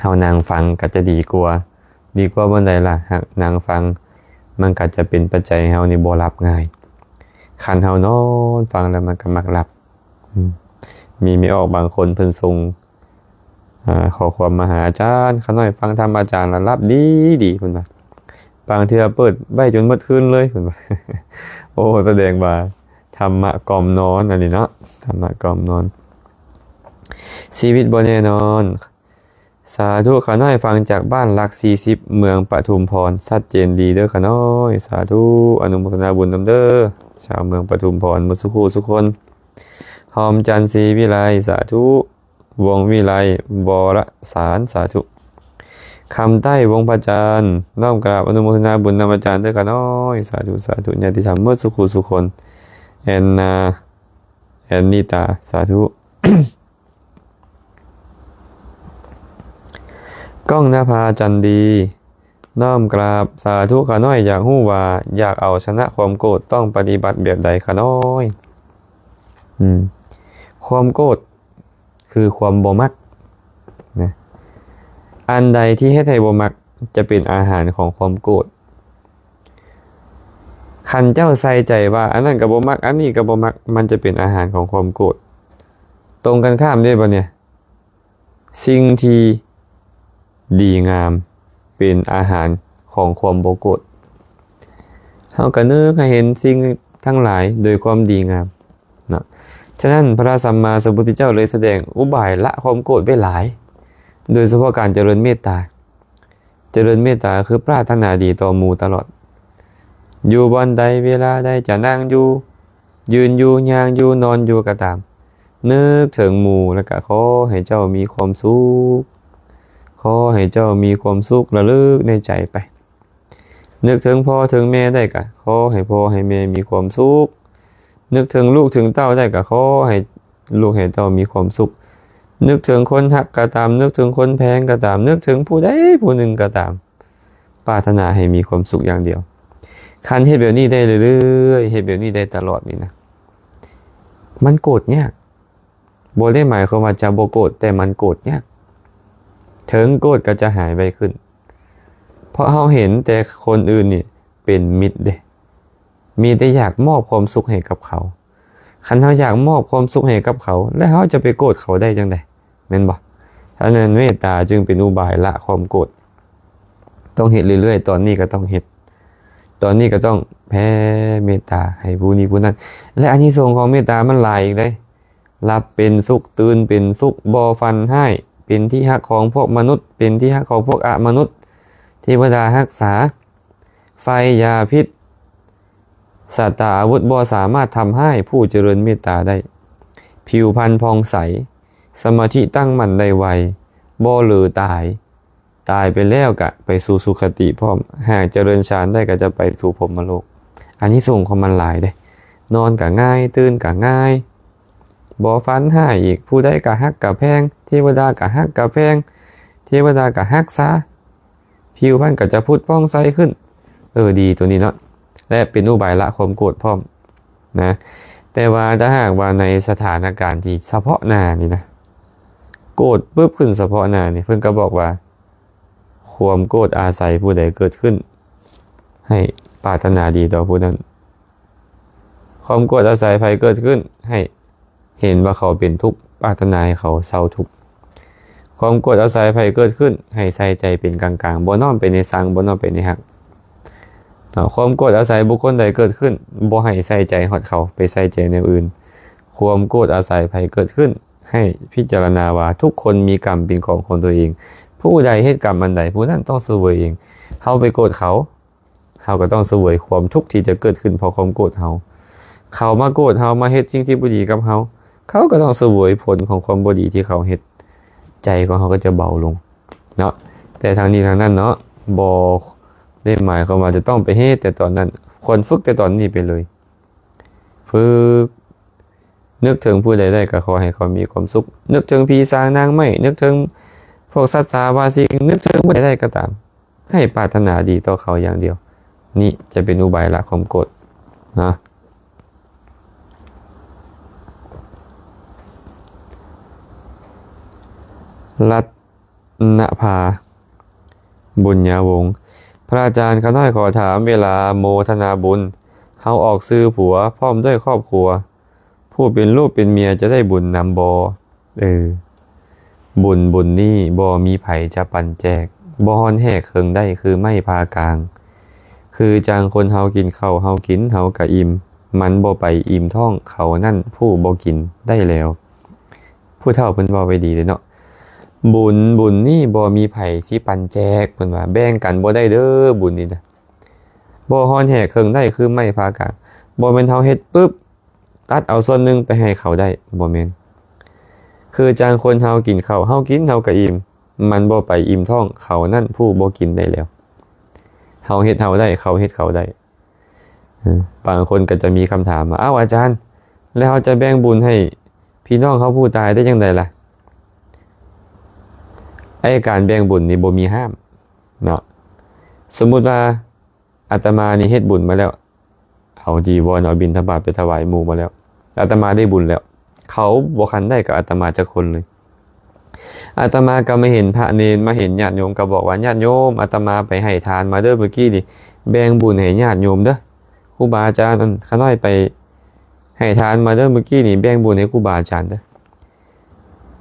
ເຮົານັ່ງຟັງກະຈະດີກວ່າ. ດີກວ່າບ່ອນໃດລະ? ຫາກນັ່ງຟັງ ມັນກໍຈະເປັນປັດໄຈໃຫ້ເຮົານີ້ບໍ່ຫຼັບງ່າຍ. ຄັນເຮົານອນຟັງແລ້ວມັນກໍມັກຫຼັບ. ອືມ ມີແມ່ອອກບາງຄົນເພິ່ນສົ່ງ ອາ ຂໍ້ຄວາມມາຫາອາຈານ, ຂ້ານ້ອຍຟັງທຳອາຈານແລ້ວຫຼັບດີໆ ເພິ່ນວ່າ. ບາງເທື່ອເປີດໄວ້ຈົນໝົດຄືນເລີຍ ເພິ່ນວ່າ. ໂອ້ ສະແດງວ່າທຳມະກ່ອມນອນອັນນີ້ເນາະ, ທຳມະກ່ອມນອນ. ຊີວິດບໍ່ແນ່ນອນ. ສາທຸ ຂ້ານ້ອຍຟັງຈາກບ້ານຫຼັກສີ່ສິບ ເມືອງປະທຸມພອນ ຊັດເຈນດີເດີຂ້ານ້ອຍ. ສາທຸ ອະນຸໂມທະນາບຸນນຳເດີ ຊາວເມືອງປະທຸມພອນໝົດສູ່ຄູ່ສູ່ຄົນ. ຫອມຈັນ ສີວິໄລ ສາທຸ. ວົງວິໄລ ວໍລະສານ ສາທຸ. ຄຳໃຕ້ ວົງພະຈັນ ນ້ອມກາບອະນຸໂມທະນາບຸນນຳອາຈານເດີຂ້ານ້ອຍ. ສາທຸ ສາທຸ ຍາດຕິທຳໝົດສູ່ຄູ່ສູ່ຄົນ. ແອນນາ ແອນນິຕາ ສາທຸ. ກ້ອງນະພາ ຈັນດີ ນ້ອມກາບສາທຸ. ຂ້ານ້ອຍຢາກຮູ້ວ່າ ຢາກເອົາຊະນະຄວາມໂກດ ຕ້ອງປະຕິບັດແບບໃດຂ້ານ້ອຍ? ອືມ ຄວາມໂກດຄືຄວາມບໍ່ມັກນະ. ອັນໃດທີ່ເຮັດໃຫ້ບໍ່ມັກ ຈະເປັນອາຫານຂອງຄວາມໂກດ. ຄັນເຈົ້າໃສ່ໃຈວ່າ ອັນນັ້ນກໍບໍ່ມັກ ອັນນີ້ກໍບໍ່ມັກ ມັນຈະເປັນອາຫານຂອງຄວາມໂກດ. ຕົງກັນຂ້າມເດ້ບັດນີ້ ສິ່ງທີ່ດີງາມເປັນອາຫານຂອງຄວາມບໍ່ໂກດ. ເຮົາກະນຶກໃຫ້ເຫັນສິ່ງທັງຫຼາຍໂດຍຄວາມດີງາມເນາະ. ສະນັ້ນ ພະສຳມາສຳພຸດທະເຈົ້າເລີຍສະແດງອຸບາຍລະຄວາມໂກດໄວ້ຫຼາຍ, ໂດຍສະເພາະການຈະເລີນເມດຕາ. ຈະເລີນເມດຕາຄືປາດຖະໜາດີຕໍ່ໝູ່ຕະຫຼອດ. ຢູ່ບ່ອນໃດເວລາໃດ ຈະນັ່ງຢູ່ ຢືນຢູ່ ຍ່າງຢູ່ ນອນຢູ່ກໍຕາມ, ນຶກເຖິງໝູ່ ແລ້ວກະຂໍໃຫ້ເຈົ້າມີຄວາມສຸກ, ຂໍໃຫ້ເຈົ້າມີຄວາມສຸກ, ລະລຶກໃນໃຈໄປ. ນຶກເຖິງພໍ່ເຖິງແມ່ໄດ້ກະຂໍໃຫ້ພໍ່ໃຫ້ແມ່ມີຄວາມສຸກ, ນຶກເຖິງລູກເຖິງເຕົ້າໄດ້ກະຂໍໃຫ້ລູກໃຫ້ເຕົ້າມີຄວາມສຸກ, ນຶກເຖິງຄົນຮັກກໍຕາມ, ນຶກເຖິງຄົນແພງກໍຕາມ, ນຶກເຖິງຜູ້ໃດຜູ້ໜຶ່ງກໍຕາມ, ປາດຖະໜາໃຫ້ມີຄວາມສຸກຢ່າງດຽວ. ຄັນເຮັດແບບນີ້ໄດ້ເລື້ອຍໆ, ເຮັດແບບນີ້ໄດ້ຕະຫຼອດນີ້ນະ, ມັນໂກດຍາກ. ບໍ່ໄດ້ໝາຍຄວາມວ່າຈະບໍ່ໂກດ, ແຕ່ມັນໂກດຍາກ. ເຖິງໂກດກໍຈະຫາຍໄວຂຶ້ນ, ເພາະເຮົາເຫັນແຕ່ຄົນອື່ນນີ້ເປັນມິດເດ້, ມີແຕ່ຢາກມອບຄວາມສຸກໃຫ້ກັບເຂົາ. ຄັນເຮົາຢາກມອບຄວາມສຸກໃຫ້ກັບເຂົາ, ແລ້ວເຮົາຈະໄປໂກດເຂົາໄດ້ຈັ່ງໃດ? ແມ່ນບໍ່? ສະນັ້ນ ເມດຕາຈຶ່ງເປັນອຸບາຍລະຄວາມໂກດ. ຕ້ອງເຮັດເລື້ອຍໆ, ຕອນນີ້ກໍຕ້ອງເຮັດ, ຕອນນີ້ກໍຕ້ອງແຜ່ເມດຕາໃຫ້ຜູ້ນີ້ຜູ້ນັ້ນ. ແລະ ອານິສົງຂອງເມດຕາມັນຫຼາຍອີກເດ້. ຫຼັບເປັນສຸກ, ຕື່ນເປັນສຸກ, ບໍ່ຝັນຮ້າຍ, ເປັນທີ່ຮັກຂອງພວກມະນຸດ, ເປັນທີ່ຮັກຂອງພວກອະມະນຸດ, ເທວະດາຮັກສາ, ໄຟ, ຢາພິດ, ສັດຕາອາວຸດບໍ່ສາມາດທຳຮ້າຍຜູ້ຈະເລີນເມດຕາໄດ້. ຜິວພັນຜ່ອງໃສ, ສະມາທິຕັ້ງໝັ້ນໄດ້ໄວ, ບໍ່ເຫຼີຕາຍ, ຕາຍໄປແລ້ວກະໄປສູ່ສຸຄະຕິພ້ອມ, ຫາກຈະເລີນฌານໄດ້ກະຈະໄປສູ່ພົມມະໂລກ. ອານິສົງຂອງມັນຫຼາຍເດ້, ນອນກະງ່າຍ, ຕື່ນກະງ່າຍ, ບໍ່ຝັນຮ້າຍອີກ, ຜູ້ໃດກະຮັກກະແພງ, ເທວະດາກະຮັກກະແພງ, ເທວະດາກະຮັກສາ, ຜິວພັນກໍຈະຜຸດຜ່ອງໃສຂຶ້ນ. ເອີ ດີໂຕນີ້ເນາະ, ແລະ ເປັນອຸບາຍລະຄວາມໂກດພ້ອມນະ. ແຕ່ວ່າຖ້າຫາກວ່າໃນສະຖານະການທີ່ສະເພາະໜ້ານີ້ນະ, ໂກດປຶບຂຶ້ນສະເພາະໜ້ານີ້, ເພິ່ນກໍບອກວ່າ ຄວາມໂກດອາໄສຜູ້ໃດເກີດຂຶ້ນ, ໃຫ້ປາດຖະໜາດີຕໍ່ຜູ້ນັ້ນ. ຄວາມໂກດອາໄສໃຜເກີດຂຶ້ນ, ໃຫ້ເຫັນວ່າເຂົາເປັນທຸກ, ປາດຖະໜາໃຫ້ເຂົາເຊົາທຸກ. ຄວາມໂກດອາໄສໃຜເກີດຂຶ້ນ, ໃຫ້ໃສ່ໃຈເປັນກາງໆ, ບໍ່ນ້ອມໄປໃນຊັງ, ບໍ່ນ້ອມໄປໃນຮັກ. ເນາະ, ຄວາມໂກດອາໄສບຸກຄົນໃດເກີດຂຶ້ນ, ບໍ່ໃຫ້ໃສ່ໃຈຮອດເຂົາ, ໄປໃສ່ໃຈແນວອື່ນ. ຄວາມໂກດອາໄສໃຜເກີດຂຶ້ນ, ໃຫ້ພິຈາລະນາວ່າທຸກຄົນມີກຳເປັນຂອງຂອງຕົວເອງ. ຜູ້ໃດເຮັດກຳອັນໃດ, ຜູ້ນັ້ນຕ້ອງສະເຫວີຍເອງ. ເຮົາໄປໂກດເຂົາ, ເຮົາກໍຕ້ອງສະເຫວີຍຄວາມທຸກທີ່ຈະເກີດຂຶ້ນເພາະຄວາມໂກດເຮົາ. ເຂົາມາໂກດເຮົາ ມາເຮັດສິ່ງທີ່ບໍ່ດີກັບເຮົາ ເຂົາກໍຕ້ອງສະເຫວີຍຜົນຂອງຄວາມບໍ່ດີທີ່ເຂົາເຮັດ ໃຈຂອງເຮົາກໍຈະເບົາລົງເນາະ. ແຕ່ທັງນີ້ທັງນັ້ນເນາະ ບໍ່ໄດ້ໝາຍຄວາມວ່າຈະຕ້ອງໄປເຮັດແຕ່ຕອນນັ້ນ ຄວນຝຶກແຕ່ຕອນນີ້ໄປເລີຍ. ຝຶກ ນຶກເຖິງຜູ້ໃດໄດ້ກໍຂໍໃຫ້ເຂົາມີຄວາມສຸກ, ນຶກເຖິງຜີສາງນາງໄມ້, ນຶກເຖິງພວກສັດສາວາສິ່ງ, ນຶກເຖິງຜູ້ໃດໄດ້ກໍຕາມ ໃຫ້ປາດຖະໜາດີຕໍ່ເຂົາຢ່າງດຽວ. ນີ້ຈະເປັນອຸບາຍລະຄວາມໂກດເນາະ. ລັດນະພາ ບຸນຍາວົງ. ພະອາຈານ, ຂ້ານ້ອຍຂໍຖາມ, ເວລາໂມທະນາບຸນ ເຮົາອອກຊື່ຜົວພ້ອມດ້ວຍຄອບຄົວ ຜູ້ເປັນລູກເປັນເມຍຈະໄດ້ບຸນນຳບໍ່? ເອີ ບຸນ ບຸນນີ້ບໍ່ມີໃຜຈະປັນແຈກ, ບໍ່ຮ້ອນແຮກເຄິ່ງໄດ້ຄືໄມ້ຜ່າກາງ. ຄືຈັ່ງຄົນເຮົາກິນເຂົ້າ ເຮົາກິນເຮົາກະອີ່ມ, ມັນບໍ່ໄປອີ່ມທ້ອງເຂົານັ້ນຜູ້ບໍ່ກິນໄດ້ແລ້ວ. ຜູ້ເຖົ້າເພິ່ນເວົ້າໄວ້ດີເດ້ເນາະ. ບຸນ ບຸນນີ້ບໍ່ມີໃຜຊິປັນແຈກ, ເພິ່ນວ່າແບ່ງກັນບໍ່ໄດ້ເດີ້ ບຸນນີ້ນະ. ບໍ່ຮ້ອນແຮກເຄິ່ງໄດ້ຄືໄມ້ຜ່າກາງ. ບໍ່ແມ່ນເຮົາເຮັດປຶບ ຕັດເອົາສ່ວນໜຶ່ງໄປໃຫ້ເຂົາໄດ້, ບໍ່ແມ່ນ. ຄືຈັ່ງຄົນເຮົາກິນເຂົ້າ ເຮົາກິນເຮົາກະອີ່ມ, ມັນບໍ່ໄປອີ່ມທ້ອງເຂົານັ້ນຜູ້ບໍ່ກິນໄດ້ແລ້ວ. ເຮົາເຮັດເຮົາໄດ້ ເຂົາເຮັດເຂົາໄດ້. ເອີ ບາງຄົນກໍຈະມີຄຳຖາມວ່າ ເອົ້າ ອາຈານ ແລ້ວເຮົາຈະແບ່ງບຸນໃຫ້ພີ່ນ້ອງເຮົາຜູ້ຕາຍໄດ້ຈັ່ງໃດລະ? ໄອ້ການແບ່ງບຸນນີ້ບໍ່ມີຫ້າມເນາະ. ສົມມຸດວ່າອາດຕະມານີ້ເຮັດບຸນມາແລ້ວ, ເອົາຈີວອນ ເອົາບິນທະບາດໄປຖວາຍໝູ່ມາແລ້ວ, ອາດຕະມາໄດ້ບຸນແລ້ວ, ເຂົາບໍ່ຄັນໄດ້ກັບອາດຕະມາຈັກຄົນເລີຍ. ອາດຕະມາກໍມາເຫັນພະເນນ ມາເຫັນຍາດໂຍມ ກໍບອກວ່າ ຍາດໂຍມ ອາດຕະມາໄປໃຫ້ທານມາເດີ້ ມື້ກີ້ນີ້ ແບ່ງບຸນໃຫ້ຍາດໂຍມເດີ້ ຄູບາອາຈານ. ອັນ ຂ້ານ້ອຍໄປໃຫ້ທານມາເດີ້ ມື້ກີ້ນີ້ ແບ່ງບຸນໃຫ້ຄູບາອາຈານເດີ້.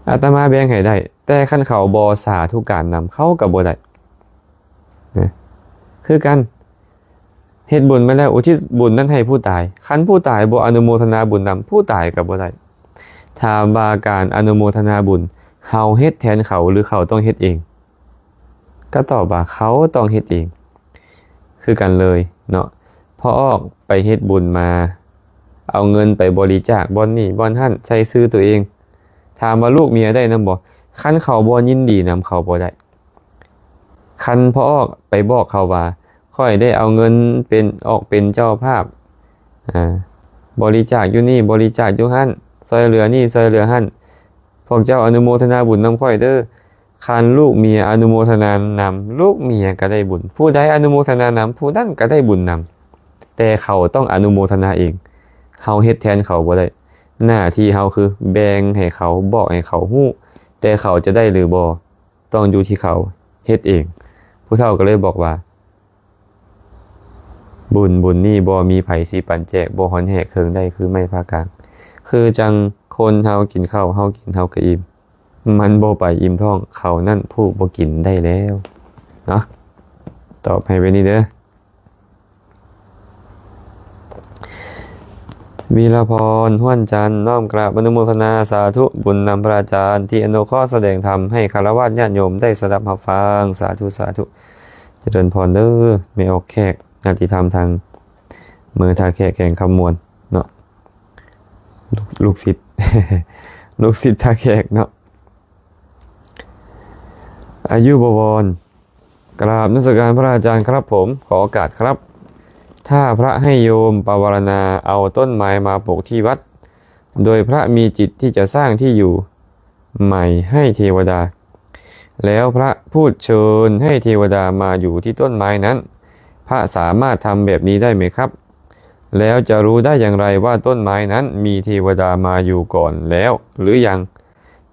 ອາດຕະມາແບ່ງໃຫ້ໄດ້ ແຕ່ຄັນເຂົາບໍ່ສາທຸການນຳ ເຂົາກໍບໍ່ໄດ້ນະ ຄືກັນ. ເຮັດບຸນມາແລ້ວ ອຸທິດບຸນນັ້ນໃຫ້ຜູ້ຕາຍ, ຄັນຜູ້ຕາຍບໍ່ອະນຸໂມທະນາບຸນນຳ ຜູ້ຕາຍກໍບໍ່ໄດ້. ຖາມວ່າການອະນຸໂມທະນາບຸນ ເຮົາເຮັດແທນເຂົາ ຫຼື ເຂົາຕ້ອງເຮັດເອງ? ກໍຕອບວ່າເຂົາຕ້ອງເຮັດເອງ ຄືກັນເລີຍເນາະ. ພໍ່ອອກໄປເຮັດບຸນມາ ເອົາເງິນໄປບໍລິຈາກບ່ອນນີ້ບ່ອນຫັ້ນ ໃສ່ຊື່ຕົວເອງ, ຖາມວ່າລູກເມຍໄດ້ນຳບໍ່? ຄັນເຂົາບໍ່ຍິນດີນຳ ເຂົາບໍ່ໄດ້. ຄັນພໍ່ອອກໄປບອກເຂົາວ່າ ຂ້ອຍໄດ້ເອົາເງິນເປັນ ອອກເປັນເຈົ້າພາບ ອາ ບໍລິຈາກຢູ່ນີ້ ບໍລິຈາກຢູ່ຫັ້ນ ຊ່ອຍເຫຼືອນີ້ ຊ່ອຍເຫຼືອຫັ້ນ ພວກເຈົ້າອະນຸໂມທະນາບຸນນຳຂ້ອຍເດີ້. ຄັນລູກເມຍອະນຸໂມທະນານຳ ລູກເມຍກໍໄດ້ບຸນ, ຜູ້ໃດອະນຸໂມທະນານຳ ຜູ້ນັ້ນກໍໄດ້ບຸນນຳ, ແຕ່ເຂົາຕ້ອງອະນຸໂມທະນາເອງ. ເຮົາເຮັດແທນເຂົາບໍ່ໄດ້. ໜ້າທີ່ເຮົາຄືແບ່ງໃຫ້ເຂົາ, ບອກໃຫ້ເຂົາຮູ້, ແຕ່ເຂົາຈະໄດ້ຫຼືບໍ່ ຕ້ອງຢູ່ທີ່ເຂົາເຮັດເອງ. ຜູ້ເຖົ້າກໍເລີຍບອກວ່າ ບຸນ ບຸນນີ້ບໍ່ມີໃຜຊິປັນແຈກ, ບໍ່ຮ້ອນແຮກເຄິ່ງໄດ້ຄືໄມ້ຜ່າກາງ. ຄືຈັ່ງຄົນເຮົາກິນເຂົ້າ, ເຮົາກິນເຮົາກໍອີ່ມ, ມັນບໍ່ໄປອີ່ມທ້ອງເຂົານັ້ນຜູ້ບໍ່ກິນໄດ້ແລ້ວ. ເນາະ, ຕອບໃຫ້ແບບນີ້ເດີ້. ວີລະພອນ ຫ້ວນຈັນ ນ້ອມກາບອະນຸໂມທະນາສາທຸບຸນນຳພະອາຈານທີ່ອະນຸເຄາະສະແດງທຳໃຫ້ຄາລະວາດຍາດໂຍມໄດ້ສະດັບຮັບຟັງ. ສາທຸ ສາທຸ ຈະເລີນພອນເດີ້ ແມ່ອອກແຂກ ຍາດຕິທຳທາງເມືອງທ່າແຂກ ແຂວງຄຳມ່ວນເນາະ. ລູກ ລູກສິດ ລູກສິດທ່າແຂກເນາະ. ອາຍຸບໍວອນ ກາບນະມັດສະການພະອາຈານຄັບຜົມ, ຂໍໂອກາດຄັບ. ຖ້າພະໃຫ້ໂຍມປະວາລະນາເອົາຕົ້ນໄມ້ມາປູກທີ່ວັດ, ໂດຍພະມີຈິດທີ່ຈະສ້າງທີ່ຢູ່ໃໝ່ໃຫ້ເທວະດາ, ແລ້ວພະພູດເຊີນໃຫ້ເທວະດາມາຢູ່ທີ່ຕົ້ນໄມ້ນັ້ນ, ພະສາມາດທຳແບບນີ້ໄດ້ໄໝຄັບ? ແລ້ວຈະຮູ້ໄດ້ຢ່າງໄລວ່າຕົ້ນໄມ້ນັ້ນມີເທວະດາມາຢູ່ກ່ອນແລ້ວຫຼືຍັງ?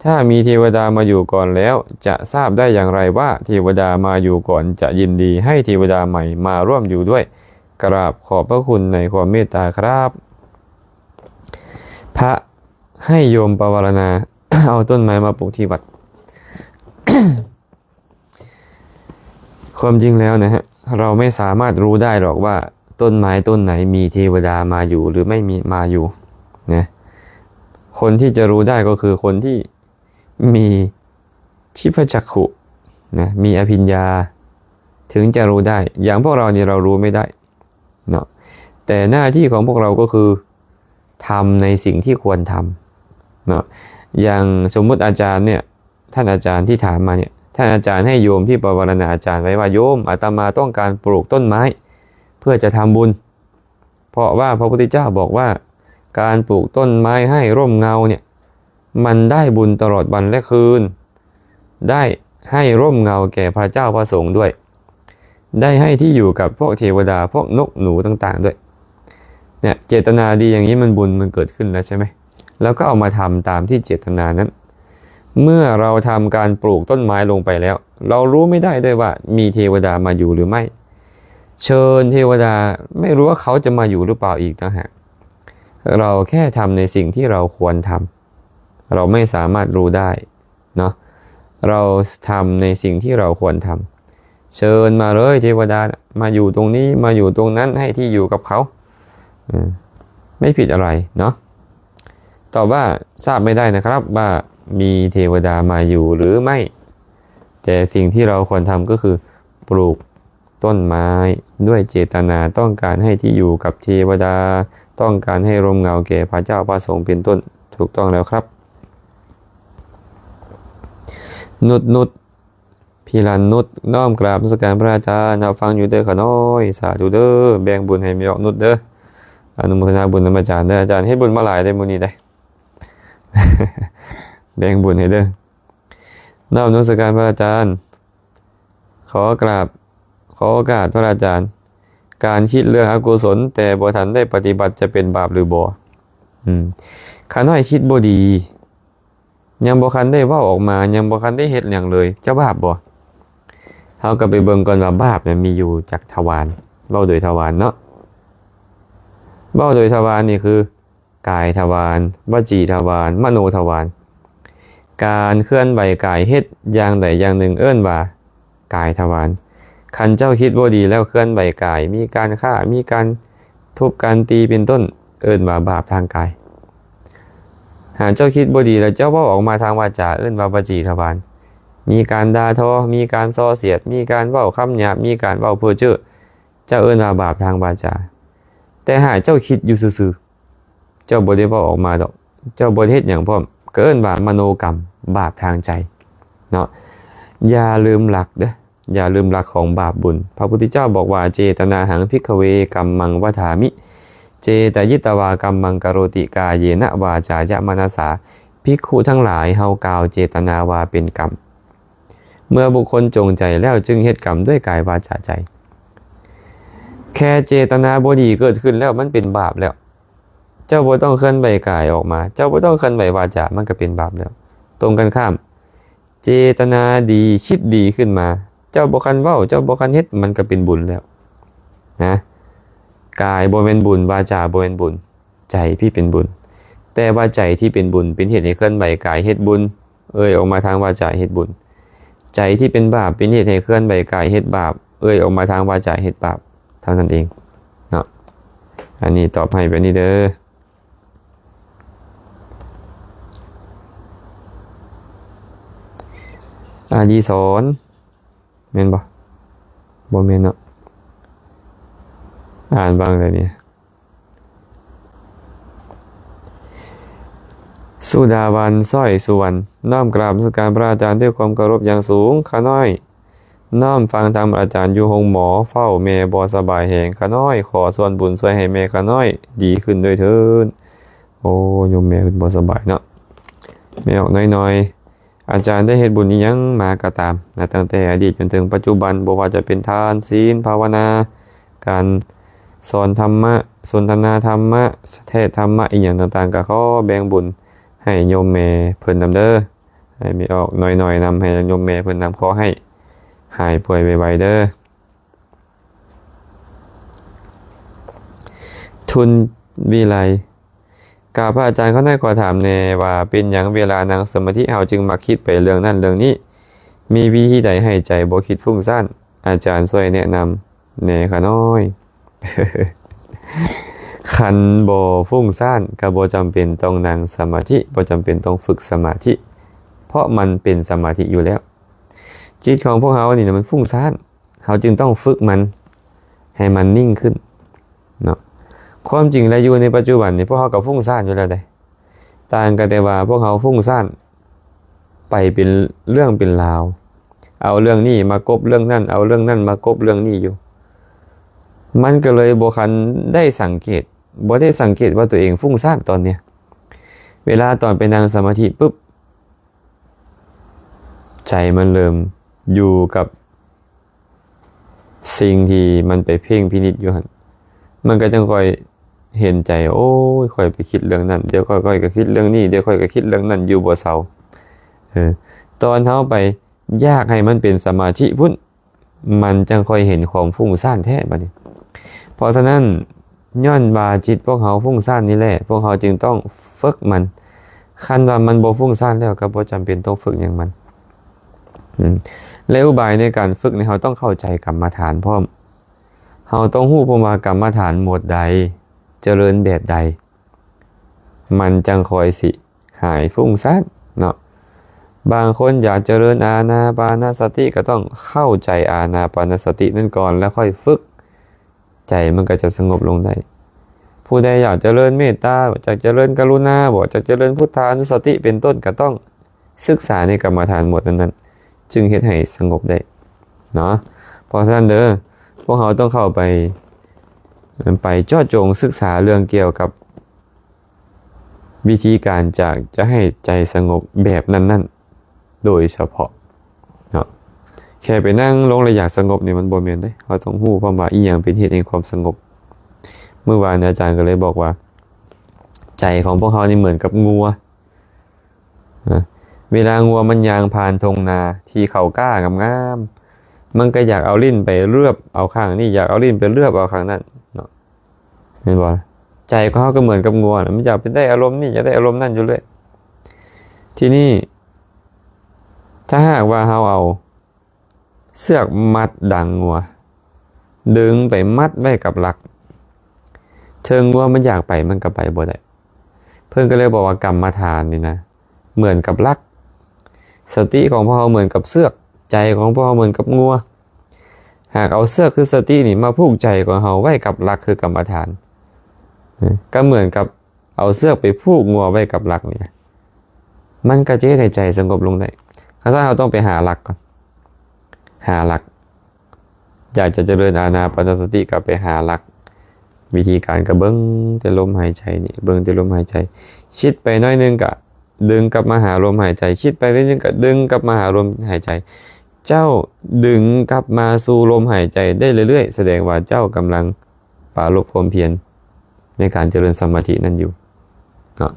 ຖ້າມີເທວະດາມາຢູ່ກ່ອນແລ້ວ ຈະຊາບໄດ້ຢ່າງໄລວ່າເທວະດາມາຢູ່ກ່ອນຈະຍິນດີໃຫ້ເທວະດາໃໝ່ມາຮ່ວມຢູ່ດ້ວຍ? ກະລາບຂອບພະຄຸນໃນຄວາມເມດຕາຄັບ. ພະໃຫ້ໂຍມປະວາລະນາ ເອົາຕົ້ນໄມ້ມາປູກທີ່ວັດ. ຄວາມຈິງແລ້ວນະຮະ ເຮົາໄມ່ສາມາດຮູ້ໄດ້ຫຼອກວ່າຕົ້ນໄມ້ຕົ້ນໄຫນມີເທວະດາມາຢູ່ ຫຼື ໄມ່ມີມາຢູ່ນະ. ຄົນທີ່ຈະຮູ້ໄດ້ກໍຄືຄົນທີ່ມີທິບພະຈັກຂຸນະ ມີອະພິນຍາ ເຖິງຈະຮູ້ໄດ້. ຢ່າງພວກເຮົານີ້ເຮົາຮູ້ໄມ່ໄດ້ເນາະ, ແຕ່ໜ້າທີ່ຂອງພວກເຮົາກໍຄື ທຳໃນສິ່ງທີ່ຄວນທຳເນາະ. ຢ່າງສົມມຸດອາຈານເນຍ ທ່ານອາຈານທີ່ຖາມມາເນຍ ທ່ານອາຈານໃຫ້ໂຍມທີ່ປະວາລະນາອາຈານໄວ້ວ່າ ໂຍມ ອາດຕະມາຕ້ອງການປູກຕົ້ນໄມ້ເພື່ອຈະທຳບຸນ ເພາະວ່າພະພຸດທະເຈົ້າບອກວ່າ ການປູກຕົ້ນໄມ້ໃຫ້ຮົ່ມເງົາເນຍ ມັນໄດ້ບຸນຕະຫຼອດວັນແລະຄືນ, ໄດ້ໃຫ້ຮົ່ມເງົາແກ່ພະເຈົ້າພະສົງດ້ວຍ, ໄດ້ໃຫ້ທີ່ຢູ່ກັບພວກເທວະດາ, ພວກນົກໜູຕ່າງໆດ້ວຍ. ເນຍ ເຈດຕະນາດີຢ່າງນີ້ມັນບຸນມັນເກີດຂຶ້ນແລ້ວໃຊ່ໄໝ? ແລ້ວກໍເອົາມາທຳຕາມທີ່ເຈດຕະນານັ້ນ. ເມື່ອເຮົາທຳການປູກຕົ້ນໄມ້ລົງໄປແລ້ວ, ເຮົາຮູ້ໄມ່ໄດ້ດ້ວຍວ່າມີເທວະດາມາຢູ່ຫຼືໄມ່. ເຊີນເທວະດາ, ໄມ່ຮູ້ວ່າເຂົາຈະມາຢູ່ຫຼືເປົ່າອີກຕ່າງຫາກ. ເຮົາແຄ່ທຳໃນສິ່ງທີ່ເຮົາຄວນທຳ. ເຮົາໄມ່ສາມາດຮູ້ໄດ້ເນາະ. ເຮົາທຳໃນສິ່ງທີ່ເຮົາຄວນທຳ. ເຊີນມາເລີຍເທວະດານະ, ມາຢູ່ຕົງນີ້, ມາຢູ່ຕົງນັ້ນ, ໃຫ້ທີ່ຢູ່ກັບເຂົາ. ເອີ ໄມ່ຜິດອະໄລເນາະ. ຕອບວ່າ ຊາບໄມ່ໄດ້ນະຄັບວ່າມີເທວະດາມາຢູ່ຫຼືໄມ່, ແຕ່ສິ່ງທີ່ເຮົາຄວນທຳກໍຄື ປູກ ຕົ້ນໄມ້ດ້ວຍເຈດຕະນາຕ້ອງການໃຫ້ທີ່ຢູ່ກັບເທວະດາ, ຕ້ອງການໃຫ້ຮົ່ມເງົາແກ່ພະເຈົ້າພະສົງເປັນຕົ້ນ. ຖືກຕ້ອງແລ້ວຄັບ. ນຸດນຸດ ພິລັນນຸດ ນ້ອມກາບນະມັດສະການພະອາຈານ, ຮັບຟັງຢູ່ເດີຂະນ້ອຍ. ສາທຸເດີ. ແບ່ງບຸນໃຫ້ແມ່ອອກນຸດເດີ. ອະນຸໂມທະນາບຸນນຳອາຈານເດີ. ອາຈານເຮັດບຸນມາຫຼາຍເດ້ມື້ນີ້ເດ້. ແບ່ງບຸນໃຫ້ເດີ. ນ້ອມນະມັດສະການພະອາຈານ. ຂໍກາບ ຂໍໂອກາດພະອາຈານ, ການຄິດເລື່ອງອະກຸສົນແຕ່ບໍ່ທັນໄດ້ປະຕິບັດຈະເປັນບາບຫຼືບໍ່? ອືມ ຂ້ານ້ອຍຄິດບໍ່ດີ, ຍັງບໍ່ທັນໄດ້ເວົ້າອອກມາ, ຍັງບໍ່ທັນໄດ້ເຮັດຫຍັງເລີຍ, ຈະບາບບໍ່? ເຮົາກໍໄປເບິ່ງກ່ອນວ່າບາບນັ້ນມີຢູ່ຈັກທະວານ, ເວົ້າໂດຍທະວານເນາະ. ເວົ້າໂດຍທະວານນີ້ຄື ກາຍທະວານ, ວະຈີທະວານ, ມະໂນທະວານ. ການເຄື່ອນໄຫວກາຍເຮັດຢ່າງໃດຢ່າງໜຶ່ງເອີ້ນວ່າກາຍທະວານ. ຄັນເຈົ້າຄິດບໍ່ດີແລ້ວເຄື່ອນໄຫວກາຍ, ມີການຂ້າ, ມີການທຸບການຕີເປັນຕົ້ນ, ເອີ້ນວ່າບາບທາງກາຍ. ຫາກເຈົ້າຄິດບໍ່ດີແລ້ວເຈົ້າເວົ້າອອກມາທາງວາຈາ, ເອີ້ນວ່າວະຈີທະວານ. ມີການດ່າທໍ, ມີການສໍ້ສຽດ, ມີການເວົ້າຄຳຫຍາບ, ມີການເວົ້າເພ້ອເຈີ້, ເຈົ້າເອີ້ນວ່າບາບທາງວາຈາ. ແຕ່ຫາກເຈົ້າຄິດຢູ່ຊື່ໆ, ເຈົ້າບໍ່ໄດ້ເວົ້າອອກມາດອກ, ເຈົ້າບໍ່ໄດ້ເຮັດຫຍັງພ້ອມ, ກໍເອີ້ນວ່າມະໂນກຳ, ບາບທາງໃຈເນາະ. ຢ່າລືມຫຼັກເດີ້, ຢ່າລືມຫຼັກຂອງບາບບຸນ. ພະພຸດທະເຈົ້າບອກວ່າ ເຈຕະນາຫັງ ພິກຂະເວ ກັມມັງ ວະຖາມິ, ເຈຕະຢິດຕະວາ ກັມມັງ ກະໂຣຕິ, ກາເຍນະ ວາຈາຍະ ມະນະສາ. ພິກຂຸທັງຫຼາຍ, ເຮົາກ່າວເຈຕະນາວ່າເປັນກຳ. ເມື່ອບຸກຄົນຈົງໃຈແລ້ວຈຶ່ງເຮັດກຳດ້ວຍກາຍ ວາຈາ ໃຈ. ແຄ່ເຈຕະນາບໍ່ດີເກີດຂຶ້ນແລ້ວ ມັນເປັນບາບແລ້ວ. ເຈົ້າບໍ່ຕ້ອງເຄື່ອນໄຫວກາຍອອກມາ, ເຈົ້າບໍ່ຕ້ອງເຄື່ອນໄຫວວາຈາ, ມັນກໍເປັນບາບແລ້ວ. ຕົງກັນຂ້າມ, ເຈຕະນາດີ, ຄິດດີຂຶ້ນມາ, ເຈົ້າບໍ່ຄັນເວົ້າ, ເຈົ້າບໍ່ຄັນເຮັດ, ມັນກໍເປັນບຸນແລ້ວນະ. ກາຍບໍ່ແມ່ນບຸນ, ວາຈາບໍ່ແມ່ນບຸນ, ໃຈທີ່ເປັນບຸນ. ແຕ່ວ່າໃຈທີ່ເປັນບຸນເປັນເຫດໃຫ້ເຄື່ອນໄຫວກາຍເຮັດບຸນ, ເອີ່ຍອອກມາທາງວາຈາເຮັດບຸນ. ໃຈທີ່ເປັນບາບເປັນເຫດໃຫ້ເຄື່ອນໄຫວກາຍເຮັດບາບ, ເອີ່ຍອອກມາທາງວາຈາເຮັດບາບ ເທົ່ານັ້ນເອງເນາະ. ອັນນີ້ຕອບໃຫ້ແບບນີ້ເດີ. ອະດີສອນ ແມ່ນບໍ່? ບໍ່ແມ່ນເນາະ. ອ່ານວ່າຈັ່ງໃດນີ້? ສຸດາວັນ ສ້ອຍສຸວັນ ນ້ອມກາບນະມັດສະການພະອາຈານດ້ວຍຄວາມເຄົາລົບຢ່າງສູງ. ຂ້ານ້ອຍນ້ອມຟັງທຳອາຈານຢູ່ໂຮງໝໍ, ເຝົ້າແມ່ບໍ່ສະບາຍແຮງ. ຂ້ານ້ອຍຂໍສ່ວນບຸນຊ່ວຍໃຫ້ແມ່ຂ້ານ້ອຍດີຂຶ້ນດ້ວຍເທີ້ນ. ໂອ້ ໂຍມແມ່ເພິ່ນບໍ່ສະບາຍເນາະ. ແມ່ອອກນ້ອຍໆ ອາຈານໄດ້ເຮັດບຸນອີ່ຫຍັງມາກໍຕາມນະ, ຕັ້ງແຕ່ອະດີດຈົນເຖິງປັດຈຸບັນ, ບໍ່ວ່າຈະເປັນທານ, ສິນ, ພາວະນາ, ການສອນທຳມະ, ສົນທະນາທຳມະ, ເທດທຳມະ ອີ່ຫຍັງຕ່າງໆ, ກໍຂໍແບ່ງບຸນໃຫ້ໂຍມແມ່ເພິ່ນນຳເດີ. ໃຫ້ແມ່ອອກນ້ອຍໆນຳ, ໃຫ້ໂຍມແມ່ເພິ່ນນຳ, ຂໍໃຫ້ຫາຍປ່ວຍໄວໆເດີ. ທຸນວິໄລ ກາບພະອາຈານ ຂ້ານ້ອຍຂໍຖາມແດ່ວ່າ ເປັນຫຍັງເວລານັ່ງສະມາທິ ເຮົາຈຶ່ງມັກຄິດໄປເລື່ອງນັ້ນເລື່ອງນີ້? ມີວິທີໃດໃຫ້ໃຈບໍ່ຄິດຟຸ້ງສ້ານ? ອາຈານຊ່ວຍແນະນຳແດ່ຂ້ານ້ອຍ. ຄັນບໍ່ຟຸ້ງສ້ານ ກໍບໍ່ຈຳເປັນຕ້ອງນັ່ງສະມາທິ, ບໍ່ຈຳເປັນຕ້ອງຝຶກສະມາທິ, ເພາະມັນເປັນສະມາທິຢູ່ແລ້ວ. ຈິດຂອງພວກເຮົານີ້ນະ ມັນຟຸ້ງສ້ານ. ເຮົາຈຶ່ງຕ້ອງຝຶກມັນໃຫ້ມັນນິ່ງຂຶ້ນເນາະ. ຄວາມຈິງແລ້ວຢູ່ໃນປັດຈຸບັນນີ້ ພວກເຮົາກໍຟຸ້ງສ້ານຢູ່ແລ້ວເດ້. ຕ່າງກັນແຕ່ວ່າພວກເຮົາຟຸ້ງສ້ານໄປເປັນເລື່ອງເປັນລາວ, ເອົາເລື່ອງນີ້ມາກົບເລື່ອງນັ້ນ, ເອົາເລື່ອງນັ້ນມາກົບເລື່ອງນີ້ຢູ່. ມັນກໍເລີຍບໍ່ທັນໄດ້ສັງເກດ, ບໍ່ໄດ້ສັງເກດວ່າຕົວເອງຟຸ້ງສ້ານຕອນເນີ້ຍ. ເວລາຕອນໄປນັ່ງສະມາທິປຶບ, ໃຈມັນເລີ່ມຢູ່ກັບສິ່ງທີ່ມັນໄປເພັ່ງພິນິດຢູ່ຫັ້ນ, ມັນກໍຈັ່ງຄ່ອຍເຫັນໃຈ, ໂອ້ຍ ຂ້ອຍໄປຄິດເລື່ອງນັ້ນ, ດຽວຂ້ອຍ ຂ້ອຍກໍຄິດເລື່ອງນີ້, ດຽວຂ້ອຍກໍຄິດເລື່ອງນັ້ນຢູ່ບໍ່ເຊົາ. ເອີ ຕອນເຮົາໄປຢາກໃຫ້ມັນເປັນສະມາທິພຸ້ນ, ມັນຈັ່ງຄ່ອຍເຫັນຄວາມຟຸ້ງສ້ານແທ້ບັດນີ້. ເພາະສະນັ້ນ ຍ້ອນວ່າຈິດພວກເຮົາຟຸ້ງສ້ານນີ້ແຫຼະ, ພວກເຮົາຈຶ່ງຕ້ອງຝຶກມັນ. ຄັນວ່າມັນບໍ່ຟຸ້ງສ້ານແລ້ວ ກໍບໍ່ຈຳເປັນຕ້ອງຝຶກຫຍັງມັນ. ອືມ ແລະ ອຸບາຍໃນການຝຶກນີ້ ເຮົາຕ້ອງເຂົ້າໃຈກຳມະຖານພ້ອມ. ເຮົາຕ້ອງຮູ້ພ້ອມວ່າກຳມະຖານໝວດໃດຈະເລີນແບບໃດ, ມັນຈັ່ງຄ່ອຍຊິ ຫາຍຟຸ້ງສ້ານເນາະ. ບາງຄົນຢາກຈະເລີນອານາປານະສະຕິ ກໍຕ້ອງເຂົ້າໃຈອານາປານະສະຕິນັ້ນກ່ອນ ແລ້ວຄ່ອຍຝຶກ, ໃຈມັນກໍຈະສະຫງົບລົງໄດ້. ຜູ້ໃດຢາກຈະເລີນເມດຕາ, ຢາກຈະເລີນກະລຸນາບໍ, ຢາກຈະເລີນພຸດທານຸສະຕິເປັນຕົ້ນ, ກໍຕ້ອງສຶກສາໃນກຳມະຖານໝວດນັ້ນໆ ຈຶ່ງເຮັດໃຫ້ສະຫງົບໄດ້ເນາະ. ເພາະສະນັ້ນເດີ ພວກເຮົາຕ້ອງເຂົ້າໄປ, ໄປເຈາະຈົງສຶກສາເລື່ອງກ່ຽວກັບ ວິທີການຈາກຈະໃຫ້ໃຈສະຫງົບແບບນັ້ນໆ ໂດຍສະເພາະເນາະ. ແຄ່ໄປນັ່ງລົງແລ້ວຢາກສະຫງົບນີ້ ມັນບໍ່ແມ່ນເດ້. ເຮົາຕ້ອງຮູ້ພ້ອມວ່າອີ່ຫຍັງເປັນເຫດແຫ່ງຄວາມສະຫງົບ. ມື້ວານອາຈານກໍເລີຍບອກວ່າ ໃຈຂອງພວກເຮົານີ້ເໝືອນກັບງົວນະ. ເວລາງົວມັນຍ່າງຜ່ານທົ່ງນາທີ່ເຂົາກ້າງາມໆ, ມັນກໍຢາກເອົາຫຼິ້ນໄປເລືອບເອົາຂ້າງນີ້, ຢາກເອົາຫຼິ້ນໄປເລືອບເອົາຂ້າງນັ້ນເນາະ. ແມ່ນບໍ່? ໃຈຂອງເຮົາກໍເໝືອນກັບງົວນະ, ມັນຢາກໄປໄດ້ອາລົມນີ້, ຢາກໄດ້ອາລົມນັ້ນຢູ່ເລື້ອຍ. ທີນີ້ ຖ້າຫາກວ່າເຮົາເອົາເຊືອກມັດດັງງົວ, ດຶງໄປມັດໄວ້ກັບຫຼັກ, ເຖິງງົວມັນຢາກໄປ ມັນກໍໄປບໍ່ໄດ້. ເພິ່ນກໍເລີຍບອກວ່າ ກຳມະຖານນີ້ນະ ເໝືອນກັບຫຼັກ, ສະຕິຂອງພວກເຮົາເໝືອນກັບເຊືອກ, ໃຈຂອງພວກເຮົາເໝືອນກັບງົວ. ຫາກເອົາເຊືອກຄືສະຕິນີ້ມາຜູກໃຈຂອງເຮົາໄວ້ກັບຫຼັກຄືກຳມະຖານ, ກໍເໝືອນກັບເອົາເຊືອກໄປຜູກງົວໄວ້ກັບຫຼັກນີ້, ມັນກໍຈະເຮັດໃຫ້ໃຈສະຫງົບລົງໄດ້. ຄັນຊັ້ນເຮົາຕ້ອງໄປຫາຫຼັກກ່ອນ, ຫາຫຼັກ. ຢາກຈະຈະເລີນອານາປານະສະຕິກໍໄປຫາຫຼັກ. ວິທີການກໍເບິ່ງແຕ່ລົມຫາຍໃຈນີ້, ເບິ່ງແຕ່ລົມຫາຍໃຈ. ຄິດໄປໜ້ອຍໜຶ່ງກໍດຶງກັບມາຫາລົມຫາຍໃຈ, ຄິດໄປໜ້ອຍໜຶ່ງກໍດຶງກັບມາຫາລົມຫາຍໃຈ. ເຈົ້າດຶງກັບມາສູ່ລົມຫາຍໃຈໄດ້ເລື້ອຍໆ, ສະແດງວ່າເຈົ້າກຳລັງປາລົບຄວາມພຽນໃນການຈະເລີນສະມາທິນັ້ນຢູ່ເນາະ.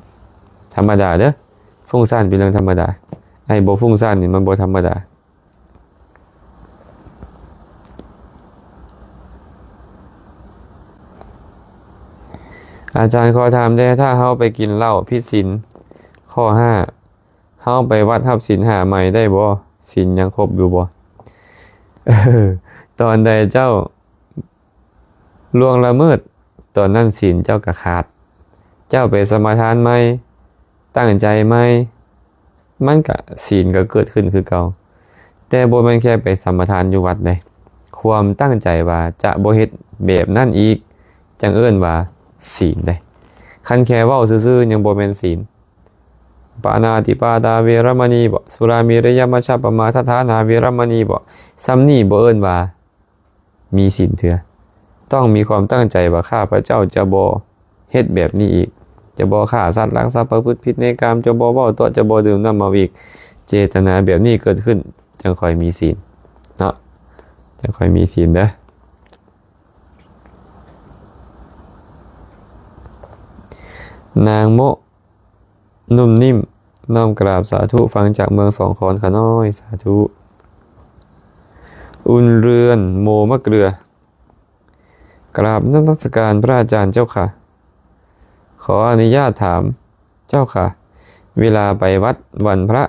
ທຳມະດາເດີ້, ຟຸ້ງສ້ານເປັນເລື່ອງທຳມະດາ. ໄອ້ບໍ່ຟຸ້ງສ້ານນີ້ມັນບໍ່ທຳມະດາ. ອາຈານຂໍຖາມແດ່, ຖ້າເຮົາໄປກິນເຫຼົ້າຜິດສິນຂໍ້ຫ້າ, ເຮົາໄປວັດຮັບສິນຫ້າໃໝ່ໄດ້ບໍ່? ສິນຍັງຄົບຢູ່ບໍ່? ເອີ, ຕອນໃດເຈົ້າລ່ວງລະເມີດ, ຕອນນັ້ນສິນເຈົ້າກໍຂາດ. ເຈົ້າໄປສະມາທານໃໝ່, ຕັ້ງໃຈໃໝ່, ມັນກະ ສິນກໍເກີດຂຶ້ນຄືເກົ່າ. ແຕ່ບໍ່ແມ່ນແຄ່ໄປສະມາທານຢູ່ວັດເດ້, ຄວາມຕັ້ງໃຈວ່າຈະບໍ່ເຮັດແບບນັ້ນອີກ ຈັ່ງເອີ້ນວ່າສິນເດ້. ຄັນແຄ່ເວົ້າຊື່ໆ ຍັງບໍ່ແມ່ນສິນ. ປານາຕິປາຕາເວລະມະນີບໍ, ສຸລາເມລະຍະມັດຈະປະມາທັດຖານາເວລະມະນີບໍ, ສ່ຳນີ້ບໍ່ເອີ້ນວ່າ ມີສິນເທື່ອ. ຕ້ອງມີຄວາມຕັ້ງໃຈວ່າ ຂ້າພະເຈົ້າຈະບໍ່ເຮັດແບບນີ້ອີກ, ຈະບໍ່ຂ້າສັດ, ລັກຊັບ, ປະພຶດຜິດໃນກາມ, ຈະບໍ່ເວົ້າຕົວະ, ຈະບໍ່ດື່ມນ້ຳເມົາອີກ. ເຈດຕະນາແບບນີ້ເກີດຂຶ້ນ ຈັ່ງຄ່ອຍມີສິນເນາະ, ຈັ່ງຄ່ອຍມີສິນເດີ້. ນາງໂມະ ນຸ້ມນິ້ມ ນ້ອມກາບສາທຸ, ຟັງຈາກເມືອງສອງຄອນຂະນ້ອຍ, ສາທຸ. ອຸ່ນເຮືອນ ໂມມະເກືອ, ກາບນະມັດສະການພະອາຈານເຈົ້າຄ່ະ. ຂໍອະນຸຍາດຖາມເຈົ້າຄ່ະ, ເວລາໄປວັດວັນພະ,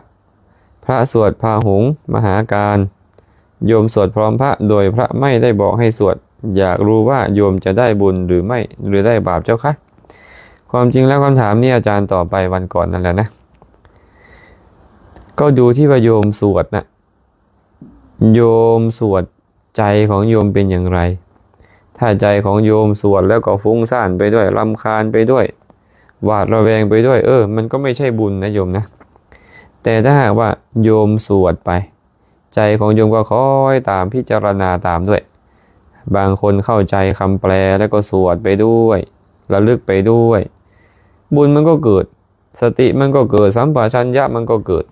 ພະສວດພະຫົງມະຫາການ, ໂຍມສວດພ້ອມພະໂດຍພະໄມ່ໄດ້ບອກໃຫ້ສວດ, ຢາກຮູ້ວ່າໂຍມຈະໄດ້ບຸນຫຼືໄມ່ ຫຼືໄດ້ບາບເຈົ້າຄະ? ຄວາມຈິງແລ້ວຄຳຖາມນີ້ອາຈານຕອບໄປວັນກ່ອນນັ້ນແຫຼະນະ. ກໍຢູ່ທີ່ວ່າໂຍມສວດນະ, ໂຍມສວດ ໃຈຂອງໂຍມເປັນຢ່າງໃດ? ถ้าใจของโยมสวดแล้วก็ฟุ้งซ่านไปด้วย รำคาญไปด้วย หวาดระแวงไปด้วย เออ มันก็ไม่ใช่บุญนะโยมนะ แต่ถ้าหากว่าโยมสวดไป ใจของโยมก็คอยตาม พิจารณาตามด้วย บางคนเข้าใจคำแปลแล้วก็สวดไปด้วย ระลึกไปด้วย บุญมันก็เกิด สติมันก็เกิด สัมปชัญญะมันก็เกิด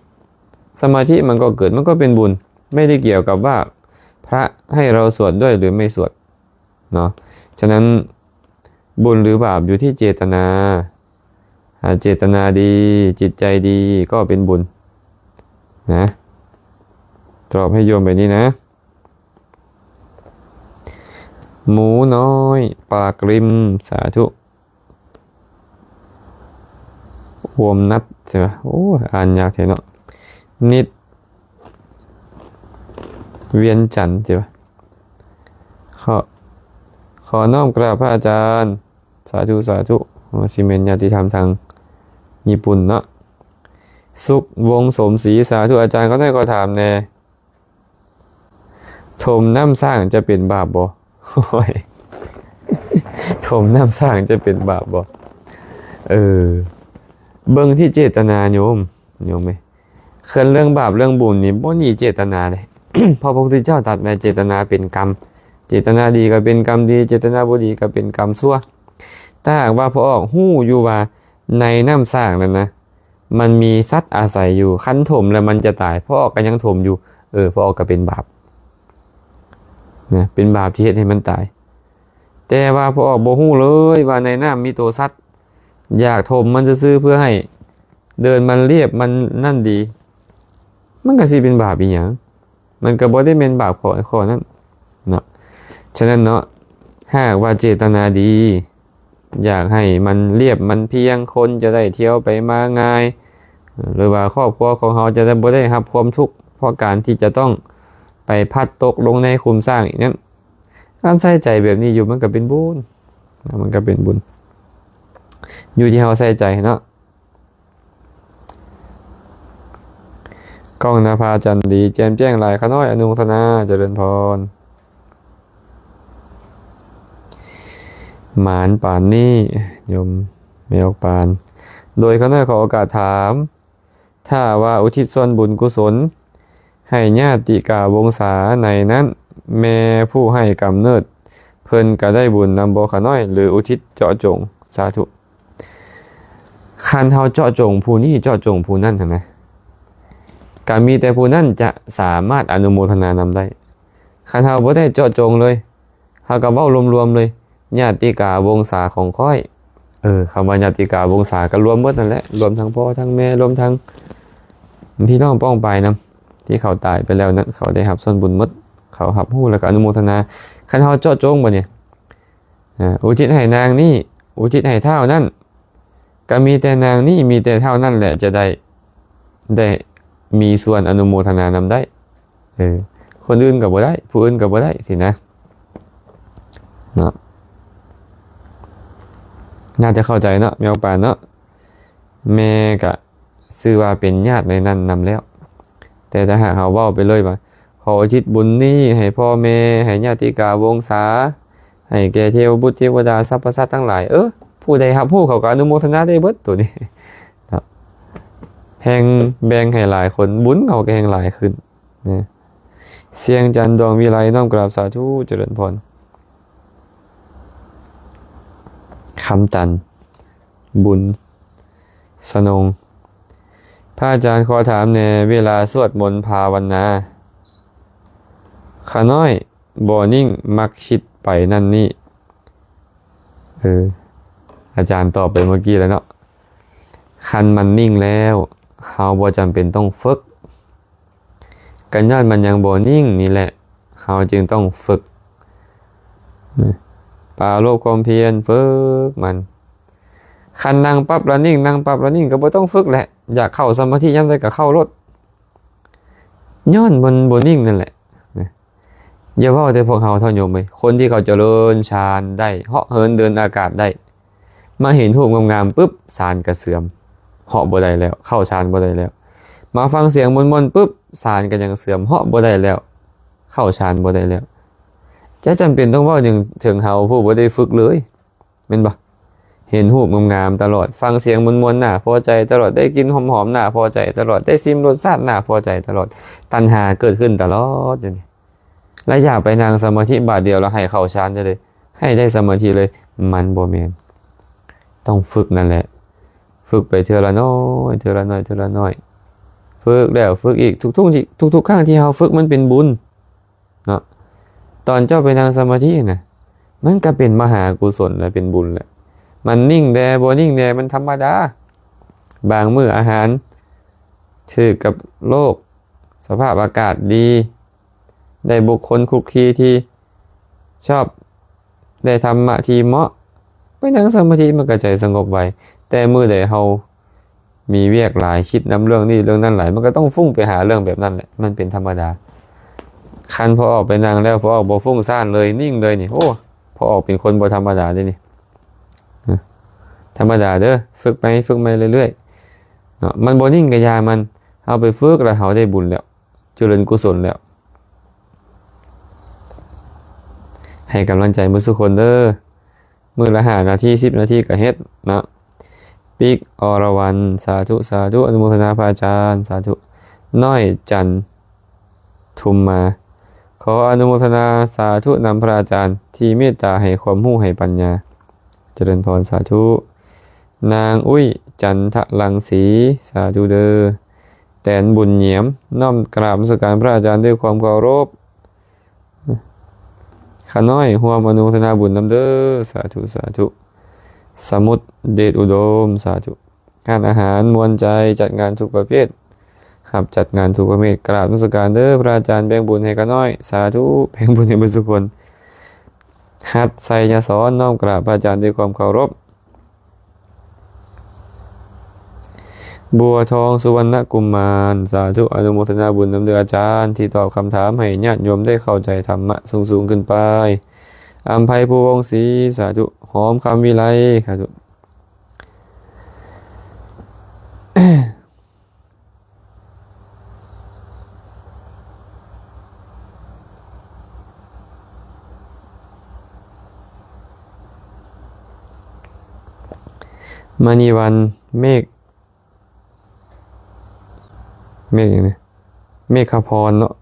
สมาธิมันก็เกิด มันก็เป็นบุญ ไม่ได้เกี่ยวกับว่าพระให้เราสวดด้วยหรือไม่สวดเนาะ ฉะนั้นบุญหรือบาปอยู่ที่เจตนา อ่า เจตนาดี จิตใจดีก็เป็นบุญนะ ตอบให้โยมแบบนี้นะ หมูน้อยปากริม สาธุ โอมนัส ใช่ปะ โอ้ อ่านยากแท้เนาะ นิด เวียงจันทน์ ใช่ปะ ขอ ขอน้อมกราบพระอาจารย์ สาธุ สาธุ โอ้ สิแม่นญาติธรรมทางญี่ปุ่นเนาะ สุขวงศ์สมศรี สาธุ อาจารย์ ขอน้อยขอถามแน่ ถมน้ำสร้างจะเป็นบาปบ่ โอ้ย ถมน้ำสร้างจะเป็นบาปบ่ เออ เบิ่งที่เจตนาโยม โยมเอ้ย คันเรื่องบาปเรื่องบุญนี่บ่หนีเจตนาเด้ เพราะพระพุทธเจ้าตรัสว่าเจตนาเป็นกรรม เจตนาดีก็เป็นกรรมดี เจตนาบ่ดีก็เป็นกรรมชั่ว ถ้าหากว่าพ่อออกฮู้อยู่ว่าในน้ำสร้างนั้นนะ มันมีสัตว์อาศัยอยู่ คันถมแล้วมันจะตาย พ่อออกก็ยังถมอยู่ เออ พ่อออกก็เป็นบาปนะ เป็นบาปที่เฮ็ดให้มันตาย แต่ว่าพ่อออกบ่ฮู้เลยว่าในน้ำมีตัวสัตว์ อยากถมมันซื่อๆ เพื่อให้เดินมันเรียบมันนั่นดี มันก็สิเป็นบาปอีหยัง มันก็บ่ได้แม่นบาปข้อ ข้อนั้นเนาะ ฉะนั้นเนาะ หากว่าเจตนาดี อยากให้มันเรียบมันเพียง คนจะได้เที่ยวไปมาง่าย หรือว่าครอบครัวของเฮาจะได้บ่ได้รับความทุกข์ เพราะการที่จะต้องไปพลัดตกลงในขุมสร้างอีกนั้น การใส่ใจแบบนี้อยู่มันก็เป็นบุญนะ มันก็เป็นบุญ อยู่ที่เฮาใส่ใจเนาะ กล้องนภาจันทร์ดี แจ่มแจ้งหลาย ข้าน้อยอนุโมทนา เจริญพร หมานปานนี้ โยมแมวปาน โดยข้าน้อยขอโอกาสถาม ถ้าว่าอุทิศส่วนบุญกุศลให้ญาติกาวงศาในนั้น แม่ผู้ให้กำเนิดเพิ่นก็ได้บุญนำบ่ข้าน้อย หรืออุทิศเจาะจง สาธุ คันเฮาเจาะจงผู้นี้เจาะจงผู้นั้นหั้นนะ ก็มีแต่ผู้นั้นจะสามารถอนุโมทนานำได้ คันเฮาบ่ได้เจาะจงเลย เฮาก็เว้ารวมๆเลย ญาติกาวงศาของข้อย เออ คำว่าญาติกาวงศาก็รวมหมดนั่นแหละ รวมทั้งพ่อทั้งแม่ รวมทั้งพี่น้องป้องปายนำ ที่เขาตายไปแล้วนั้น เขาได้รับส่วนบุญหมด เขารับรู้แล้วก็อนุโมทนา คันเฮาเจาะจงบัดนี้ อ่า อุทิศให้นางนี้ อุทิศให้ท้าวนั้น ก็มีแต่นางนี้ มีแต่ท้าวนั้นแหละจะได้ ได้มีส่วนอนุโมทนานำได้ เออ คนอื่นก็บ่ได้ ผู้อื่นก็บ่ได้สินะ เนาะ น่าจะเข้าใจเนาะ แมวป่าเนาะ แม่ก็ ชื่อว่าเป็นญาติในนั้นนำแล้ว แต่ถ้าหากเฮาเว้าไปเลยว่า ขออุทิศบุญนี้ให้พ่อแม่ ให้ญาติกาวงศา ให้แก่เทวบุตรเทวดา สรรพสัตว์ทั้งหลาย เออ ผู้ใดรับรู้เขาก็อนุโมทนาได้เบิดตัวนี้ เนาะ แฮ่งแบ่งให้หลายคน บุญเขาก็แฮ่งหลายขึ้นนะ เสียงจันทร์ดวงวิไล น้อมกราบสาธุ เจริญพร คำตัน บุญ สนง พระอาจารย์ขอถามแหน่ เวลาสวดมนต์ภาวนา ข้าน้อยบ่นิ่ง มักคิดไปนั่นนี่ เออ อาจารย์ตอบไปเมื่อกี้แล้วเนาะ คันมันนิ่งแล้ว เฮาบ่จำเป็นต้องฝึก ก็ย้อนมันยังบ่นิ่งนี่แหละ เฮาจึงต้องฝึก ปรารภความเพียร ฝึกมัน คันนั่งปั๊บละนิ่ง นั่งปั๊บละนิ่ง ก็บ่ต้องฝึกแหละ อยากเข้าสมาธิยามใดก็เข้าโลด ย้อนมันบ่นิ่งนั่นแหละ นะ อย่าเว้าแต่พวกเฮาเท่าโยมเอ้ย คนที่เขาเจริญฌานได้ เหาะเหินเดินอากาศได้ มาเห็นรูปงามๆ ปึ๊บ ฌานก็เสื่อม เหาะบ่ได้แล้ว เข้าฌานบ่ได้แล้ว มาฟังเสียงม่วนๆ ปึ๊บ ฌานก็ยังเสื่อม เหาะบ่ได้แล้ว เข้าฌานบ่ได้แล้ว ຈະຈຳເປັນຕ້ອງເວົ້າຫຍັງເຖິງເຮົາຜູ້ບໍ່ໄດ້ຝຶກເລີຍ ແມ່ນບໍ່? ເຫັນຮູບງາມໆຕະຫຼອດ, ຟັງສຽງມ່ວນໆໜ້າພໍໃຈຕະຫຼອດ, ໄດ້ກິ່ນຫອມໆໜ້າພໍໃຈຕະຫຼອດ, ໄດ້ຊິມລົດຊາດໜ້າພໍໃຈຕະຫຼອດ, ຕັນຫາເກີດຂຶ້ນຕະຫຼອດຢູ່ນີ້. ແລະ ຢາກໄປນັ່ງສະມາທິບາດດຽວແລ້ວໃຫ້ເຂົ້າຊານໄດ້ເລີຍ, ໃຫ້ໄດ້ສະມາທິເລີຍ, ມັນບໍ່ແມ່ນ. ຕ້ອງຝຶກນັ້ນແຫຼະ, ຝຶກໄປເທື່ອລະໜ້ອຍ ເທື່ອລະໜ້ອຍ ເທື່ອລະໜ້ອຍ, ຝຶກແລ້ວຝຶກອີກ, ທຸກໆທີ່ ທຸກໆຄັ້ງທີ່ເຮົາຝຶກມັນເປັນບຸນ. ເນາະ ຕອນເຈົ້າໄປນັ່ງສະມາທິນະ ມັນກະເປັນມະຫາກຸສົນ ແລະ ເປັນບຸນແຫຼະ. ມັນນິ່ງແດ່ ບໍ່ນິ່ງແດ່ ມັນທຳມະດາ. ບາງມື້ອາຫານຖືກກັບໂລກ, ສະພາບອາກາດດີ, ໄດ້ບຸກຄົນຄຸກຄີທີ່ຊອບ, ໄດ້ທຳມະທີ່ເໝາະ, ໄປນັ່ງສະມາທິມັນກະໃຈສະຫງົບໄວ. ແຕ່ມື້ໃດເຮົາ ມີວຽກຫຼາຍ, ຄິດນຳເລື່ອງນີ້ເລື່ອງນັ້ນຫຼາຍ, ມັນກໍຕ້ອງຟຸ້ງໄປຫາເລື່ອງແບບນັ້ນແຫຼະ, ມັນເປັນທຳມະດາ. ຄັນພໍອອກໄປນັ່ງແລ້ວ, ພໍອອກບໍ່ຟຸ້ງຊານເລີຍ, ນິ່ງເລີຍນີ້, ໂອ້, ພໍອອກເປັນຄົນບໍ່ທຳມະດາເດ້ນີ້. ທຳມະດາເດີ, ຝຶກໄປ, ຝຶກໄປເລື້ອຍໆເນາະ. ມັນບໍ່ນິ່ງກະຢ່າມັນ, ເຮົາໄປຝຶກແລ້ວເຮົາໄດ້ບຸນແລ້ວ, ຈະເລີນກຸສົນແລ້ວ. ໃຫ້ກຳລັງໃຈໝົດສູ່ຄົນເດີ. ມື້ລະຫ້ານາທີ ສິບນາທີກໍເຮັດເນາະ. ປິກ ອລະວັນ ສາທຸ ສາທຸ ອະນຸໂມທະນາພະອາຈານ ສາທຸ. ນ້ອຍຈັນ ທຸມມາ ຂໍອະນຸໂມທະນາສາທຸນຳພະອາຈານທີ່ເມດຕາໃຫ້ຄວາມຮູ້ໃຫ້ປັນຍາ. ຈະເລີນພອນ ສາທຸ. ນາງ ອຸ້ຍ ຈັນທະລັງສີ ສາທຸເດີ. ແຕນ ບຸນຫຍຽມ ນ້ອມກາບນະມັດສະການພະອາຈານດ້ວຍຄວາມເຄົາລົບ. ຂະນ້ອຍ ຮ່ວມອະນຸໂມທະນາບຸນນຳເດີ ສາທຸ ສາທຸ. ສະໝຸດ ເດດອຸດົມ ສາທຸ. ຮ້ານອາຫານມ່ວນໃຈ ຈັດງານທຸກປະເພດ ຮັບຈັດງານທຸກປະເພດ ກາບນະມັດສະການເດີພະອາຈານ ແບ່ງບຸນໃຫ້ຂະນ້ອຍ ສາທຸ ແບ່ງບຸນໃຫ້ເບິດສູ່ຄົນ. ຮັດ ໄຊຍະສອນ ນ້ອມກາບພະອາຈານດ້ວຍຄວາມເຄົາລົບ. ບົວທອງ ສຸວັນນະກຸມານ ສາທຸ ອະນຸໂມທະນາບຸນນຳເດີອາຈານ ທີ່ຕອບຄຳຖາມໃຫ້ຍາດໂຍມໄດ້ເຂົ້າໃຈທຳມະສູງໆຂຶ້ນໄປ. ອຳໄພ ພູວົງສີ ສາທຸ. ຫອມ ຄຳວິໄລ ສາທຸ. ມະນີວັນ ເມກ ເມກຫຍັງນີ້ ເມກຂະພອນເນາະ.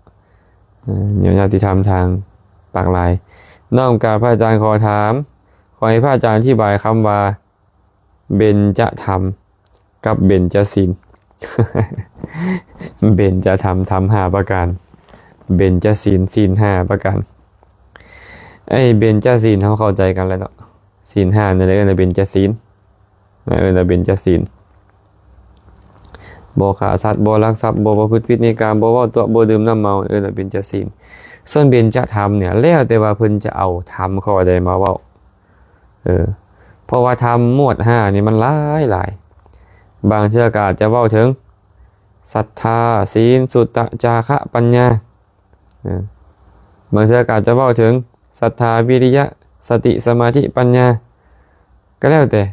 ເອີ ຍາດຕິທຳທາງປາກລາຍ ນ້ອມກາບພະອາຈານຂໍຖາມ ຂໍໃຫ້ພະອາຈານອະທິບາຍຄຳວ່າ ເບັນຈະທຳ ກັບເບັນຈະສິນ. ເບັນຈະທຳ ທຳຫ້າປະການ, ເບັນຈະສິນ ສິນຫ້າປະການ. ໄອ້ເບັນຈະສິນເຮົາເຂົ້າໃຈກັນແລ້ວເນາະ, ສິນຫ້ານັ້ນແຫຼະເອີ້ນວ່າເບັນຈະສິນ, ເອີ້ນວ່າເບັນຈະສິນ. ບໍ່ຂ້າສັດ, ບໍ່ລັກຊັບ, ບໍ່ປະພຶດຜິດໃນກາມ, ບໍ່ເວົ້າຕົວະ, ບໍ່ດື່ມນ້ຳເມົາ, ເອີ້ນວ່າເບັນຈະສິນ. ສ່ວນເບັນຈະທຳເນ່ຍ ແລ້ວແຕ່ວ່າເພິ່ນຈະເອົາທຳຂໍ້ໃດມາເວົ້າ. ເອີ ເພາະວ່າທຳໝວດຫ້ານີ້ມັນຫຼາຍໆ, ບາງເທື່ອກໍອາດຈະເວົ້າເຖິງສັດທາ, ສີນ, ສຸຕະ, ຈາຄະ, ປັນຍາ. ເອີ ບາງເທື່ອກໍອາດຈະເວົ້າເຖິງສັດທາ, ວິລິຍະ, ສະຕິ, ສະມາທິ, ປັນຍາ ກໍແລ້ວແຕ່.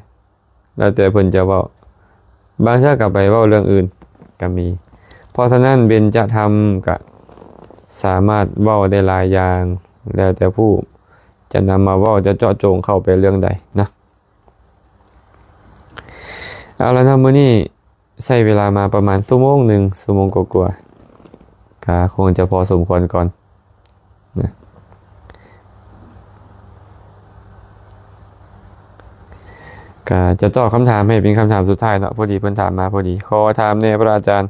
ແລ້ວແຕ່ເພິ່ນຈະເວົ້າ, ບາງເທື່ອກໍໄປເວົ້າເລື່ອງອື່ນກໍມີ. ເພາະສະນັ້ນ ເບັນຈະທຳກໍສາມາດເວົ້າໄດ້ຫຼາຍຢ່າງ, ແລ້ວແຕ່ຜູ້ຈະນຳມາເວົ້າ, ຈະເຈາະຈົງເຂົ້າໄປເລື່ອງໃດນະ. ເອົາລະເນາະ, ມື້ນີ້ໃຊ້ເວລາມາປະມານຊົ່ວໂມງໜຶ່ງ, ຊົ່ວໂມງກວ່າໆ, ກໍຄົງຈະພໍສົມຄວນກ່ອນ. ນະ ກະຈະຕອບຄຳຖາມໃຫ້ເປັນຄຳຖາມສຸດທ້າຍເນາະ, ພໍດີເພິ່ນຖາມມາພໍດີ. ຂໍຖາມແດ່ພະອາຈານ,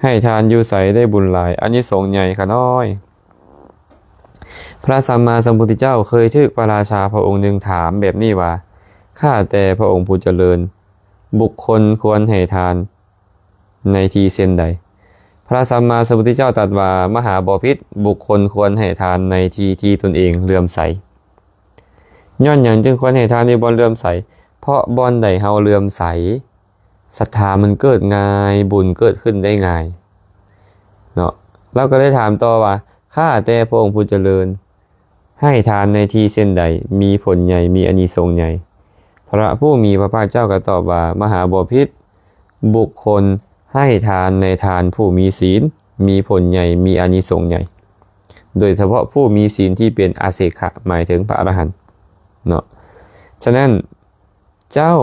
ໃຫ້ທານຢູ່ໃສໄດ້ບຸນຫຼາຍ, ອານິສົງໃຫຍ່ຂະນ້ອຍ? ພະສຳມາສຳພຸດທະເຈົ້າເຄີຍຖືກພະລາຊາພະອົງໜຶ່ງຖາມແບບນີ້ວ່າ, ຂ້າແຕ່ພະອົງຜູ້ຈະເລີນ, ບຸກຄົນຄວນໃຫ້ທານ ໃນທີ່ເຊັ່ນໃດ? ພະສຳມາສຳພຸດທະເຈົ້າຕັດວ່າ, ມະຫາບໍພິດ, ບຸກຄົນຄວນໃຫ້ທານໃນທີ່ທີ່ຕົນເອງເຫຼື້ອມໃສ. ຍ້ອນຫຍັງຈຶ່ງຄວນໃຫ້ທານໃນບ່ອນເຫຼື້ອມໃສ? ເພາະບ່ອນໃດເຮົາເຫຼື້ອມໃສ, ສັດທາມັນເກີດງ່າຍ, ບຸນເກີດຂຶ້ນໄດ້ງ່າຍເນາະ. ລາວກໍໄດ້ຖາມຕໍ່ວ່າ, ຂ້າແຕ່ພະອົງຜູ້ຈະເລີນ, ໃຫ້ທານໃນທີ່ເຊັ່ນໃດ ມີຜົນໃຫຍ່ ມີອານິສົງໃຫຍ່? ພະຜູ້ມີພະພາກເຈົ້າກໍຕອບວ່າ, ມະຫາບໍພິດ, ບຸກຄົນໃຫ້ທານໃນທ່ານຜູ້ມີສີນ ມີຜົນໃຫຍ່ ມີອານິສົງໃຫຍ່. ໂດຍສະເພາະຜູ້ມີສີນທີ່ເປັນອາເສຂະ ໝາຍເຖິງພະອະລະຫັນເນາະ. ສະນັ້ນ ເຈົ້າ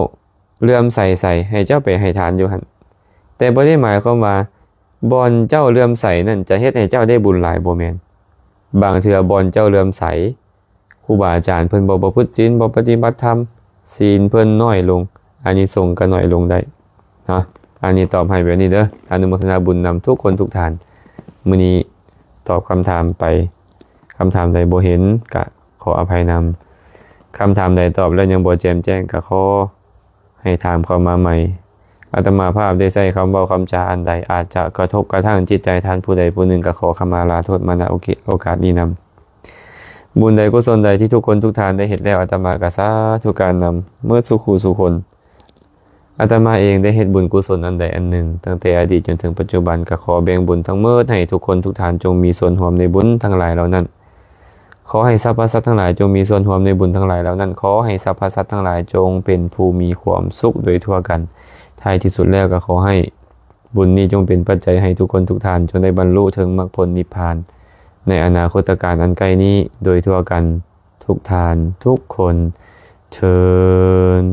ເຫຼື້ອມໃສໃສ ໃຫ້ເຈົ້າໄປໃຫ້ທານຢູ່ຫັ້ນ, ແຕ່ບໍ່ໄດ້ໝາຍຄວາມວ່າ ບ່ອນເຈົ້າເຫຼື້ອມໃສນັ້ນຈະເຮັດໃຫ້ເຈົ້າໄດ້ບຸນຫຼາຍ, ບໍ່ແມ່ນ. ບາງເທື່ອບ່ອນເຈົ້າເຫຼື້ອມໃສ ຄູບາອາຈານເພິ່ນບໍ່ປະພຶດສິນ, ບໍ່ປະຕິບັດທຳ, ສີນເພິ່ນນ້ອຍລົງ, ອານິສົງກໍນ້ອຍລົງໄດ້ເນາະ. ອັນນີ້ຕອບໃຫ້ແບບນີ້ເດີ. ອະນຸໂມທະນາບຸນນຳທຸກຄົນທຸກທ່ານ. ມື້ນີ້ຕອບຄຳຖາມໄປ, ຄຳຖາມໃດບໍ່ເຫັນກະຂໍອະໄພນຳ. ຄຳຖາມໃດຕອບແລ້ວຍັງບໍ່ແຈ່ມແຈ້ງ ກະຂໍໃຫ້ຖາມເຂົ້າມາໃໝ່. ອາດຕະມາພາບໄດ້ໃຊ້ຄຳເວົ້າຄຳຈາອັນໃດ ອາດຈະກະທົບກະທັ່ງຈິດໃຈທ່ານຜູ້ໃດຜູ້ໜຶ່ງ ກະຂໍຂະມາລາໂທດມາ ນະ ໂອເຄ ໂອກາດນີ້ນຳ. ບຸນໃດກຸສົນໃດທີ່ທຸກຄົນທຸກທ່ານໄດ້ເຮັດແລ້ວ ອາດຕະມາກະສາທຸການນຳໝົດສູ່ຄູ່ສູ່ຄົນ. ອາດຕະມາເອງໄດ້ເຮັດບຸນກຸສົນອັນໃດອັນໜຶ່ງ ຕັ້ງແຕ່ອະດີດຈົນເຖິງປັດຈຸບັນ ກະຂໍແບ່ງບຸນທັງໝົດໃຫ້ທຸກຄົນທຸກທ່ານ ຈົ່ງມີສ່ວນຮ່ວມໃນບຸນທັງຫຼາຍເຫຼົ່ານັ້ນ. ຂໍໃຫ້ສັບພະສັດທັງຫຼາຍຈົ່ງມີສ່ວນຮ່ວມໃນບຸນທັງຫຼາຍເຫຼົ່ານັ້ນ. ຂໍໃຫ້ສັບພະສັດທັງຫຼາຍຈົ່ງເປັນຜູ້ມີຄວາມສຸກໂດຍທົ່ວກັນ. ທ້າຍທີ່ສຸດແລ້ວກໍຂໍໃຫ້ບຸນນີ້ຈົ່ງເປັນປັດໄຈໃຫ້ທຸກຄົນທຸກທ່ານ ຈົ່ງໄດ້ບັນລຸເຖິງມັກຜົນນິບພານ ໃນອະນາຄົດຕະການອັນໃກ້ນີ້ ໂດຍທົ່ວກັນທຸກທ່ານທຸກຄົນເທີ້ນ.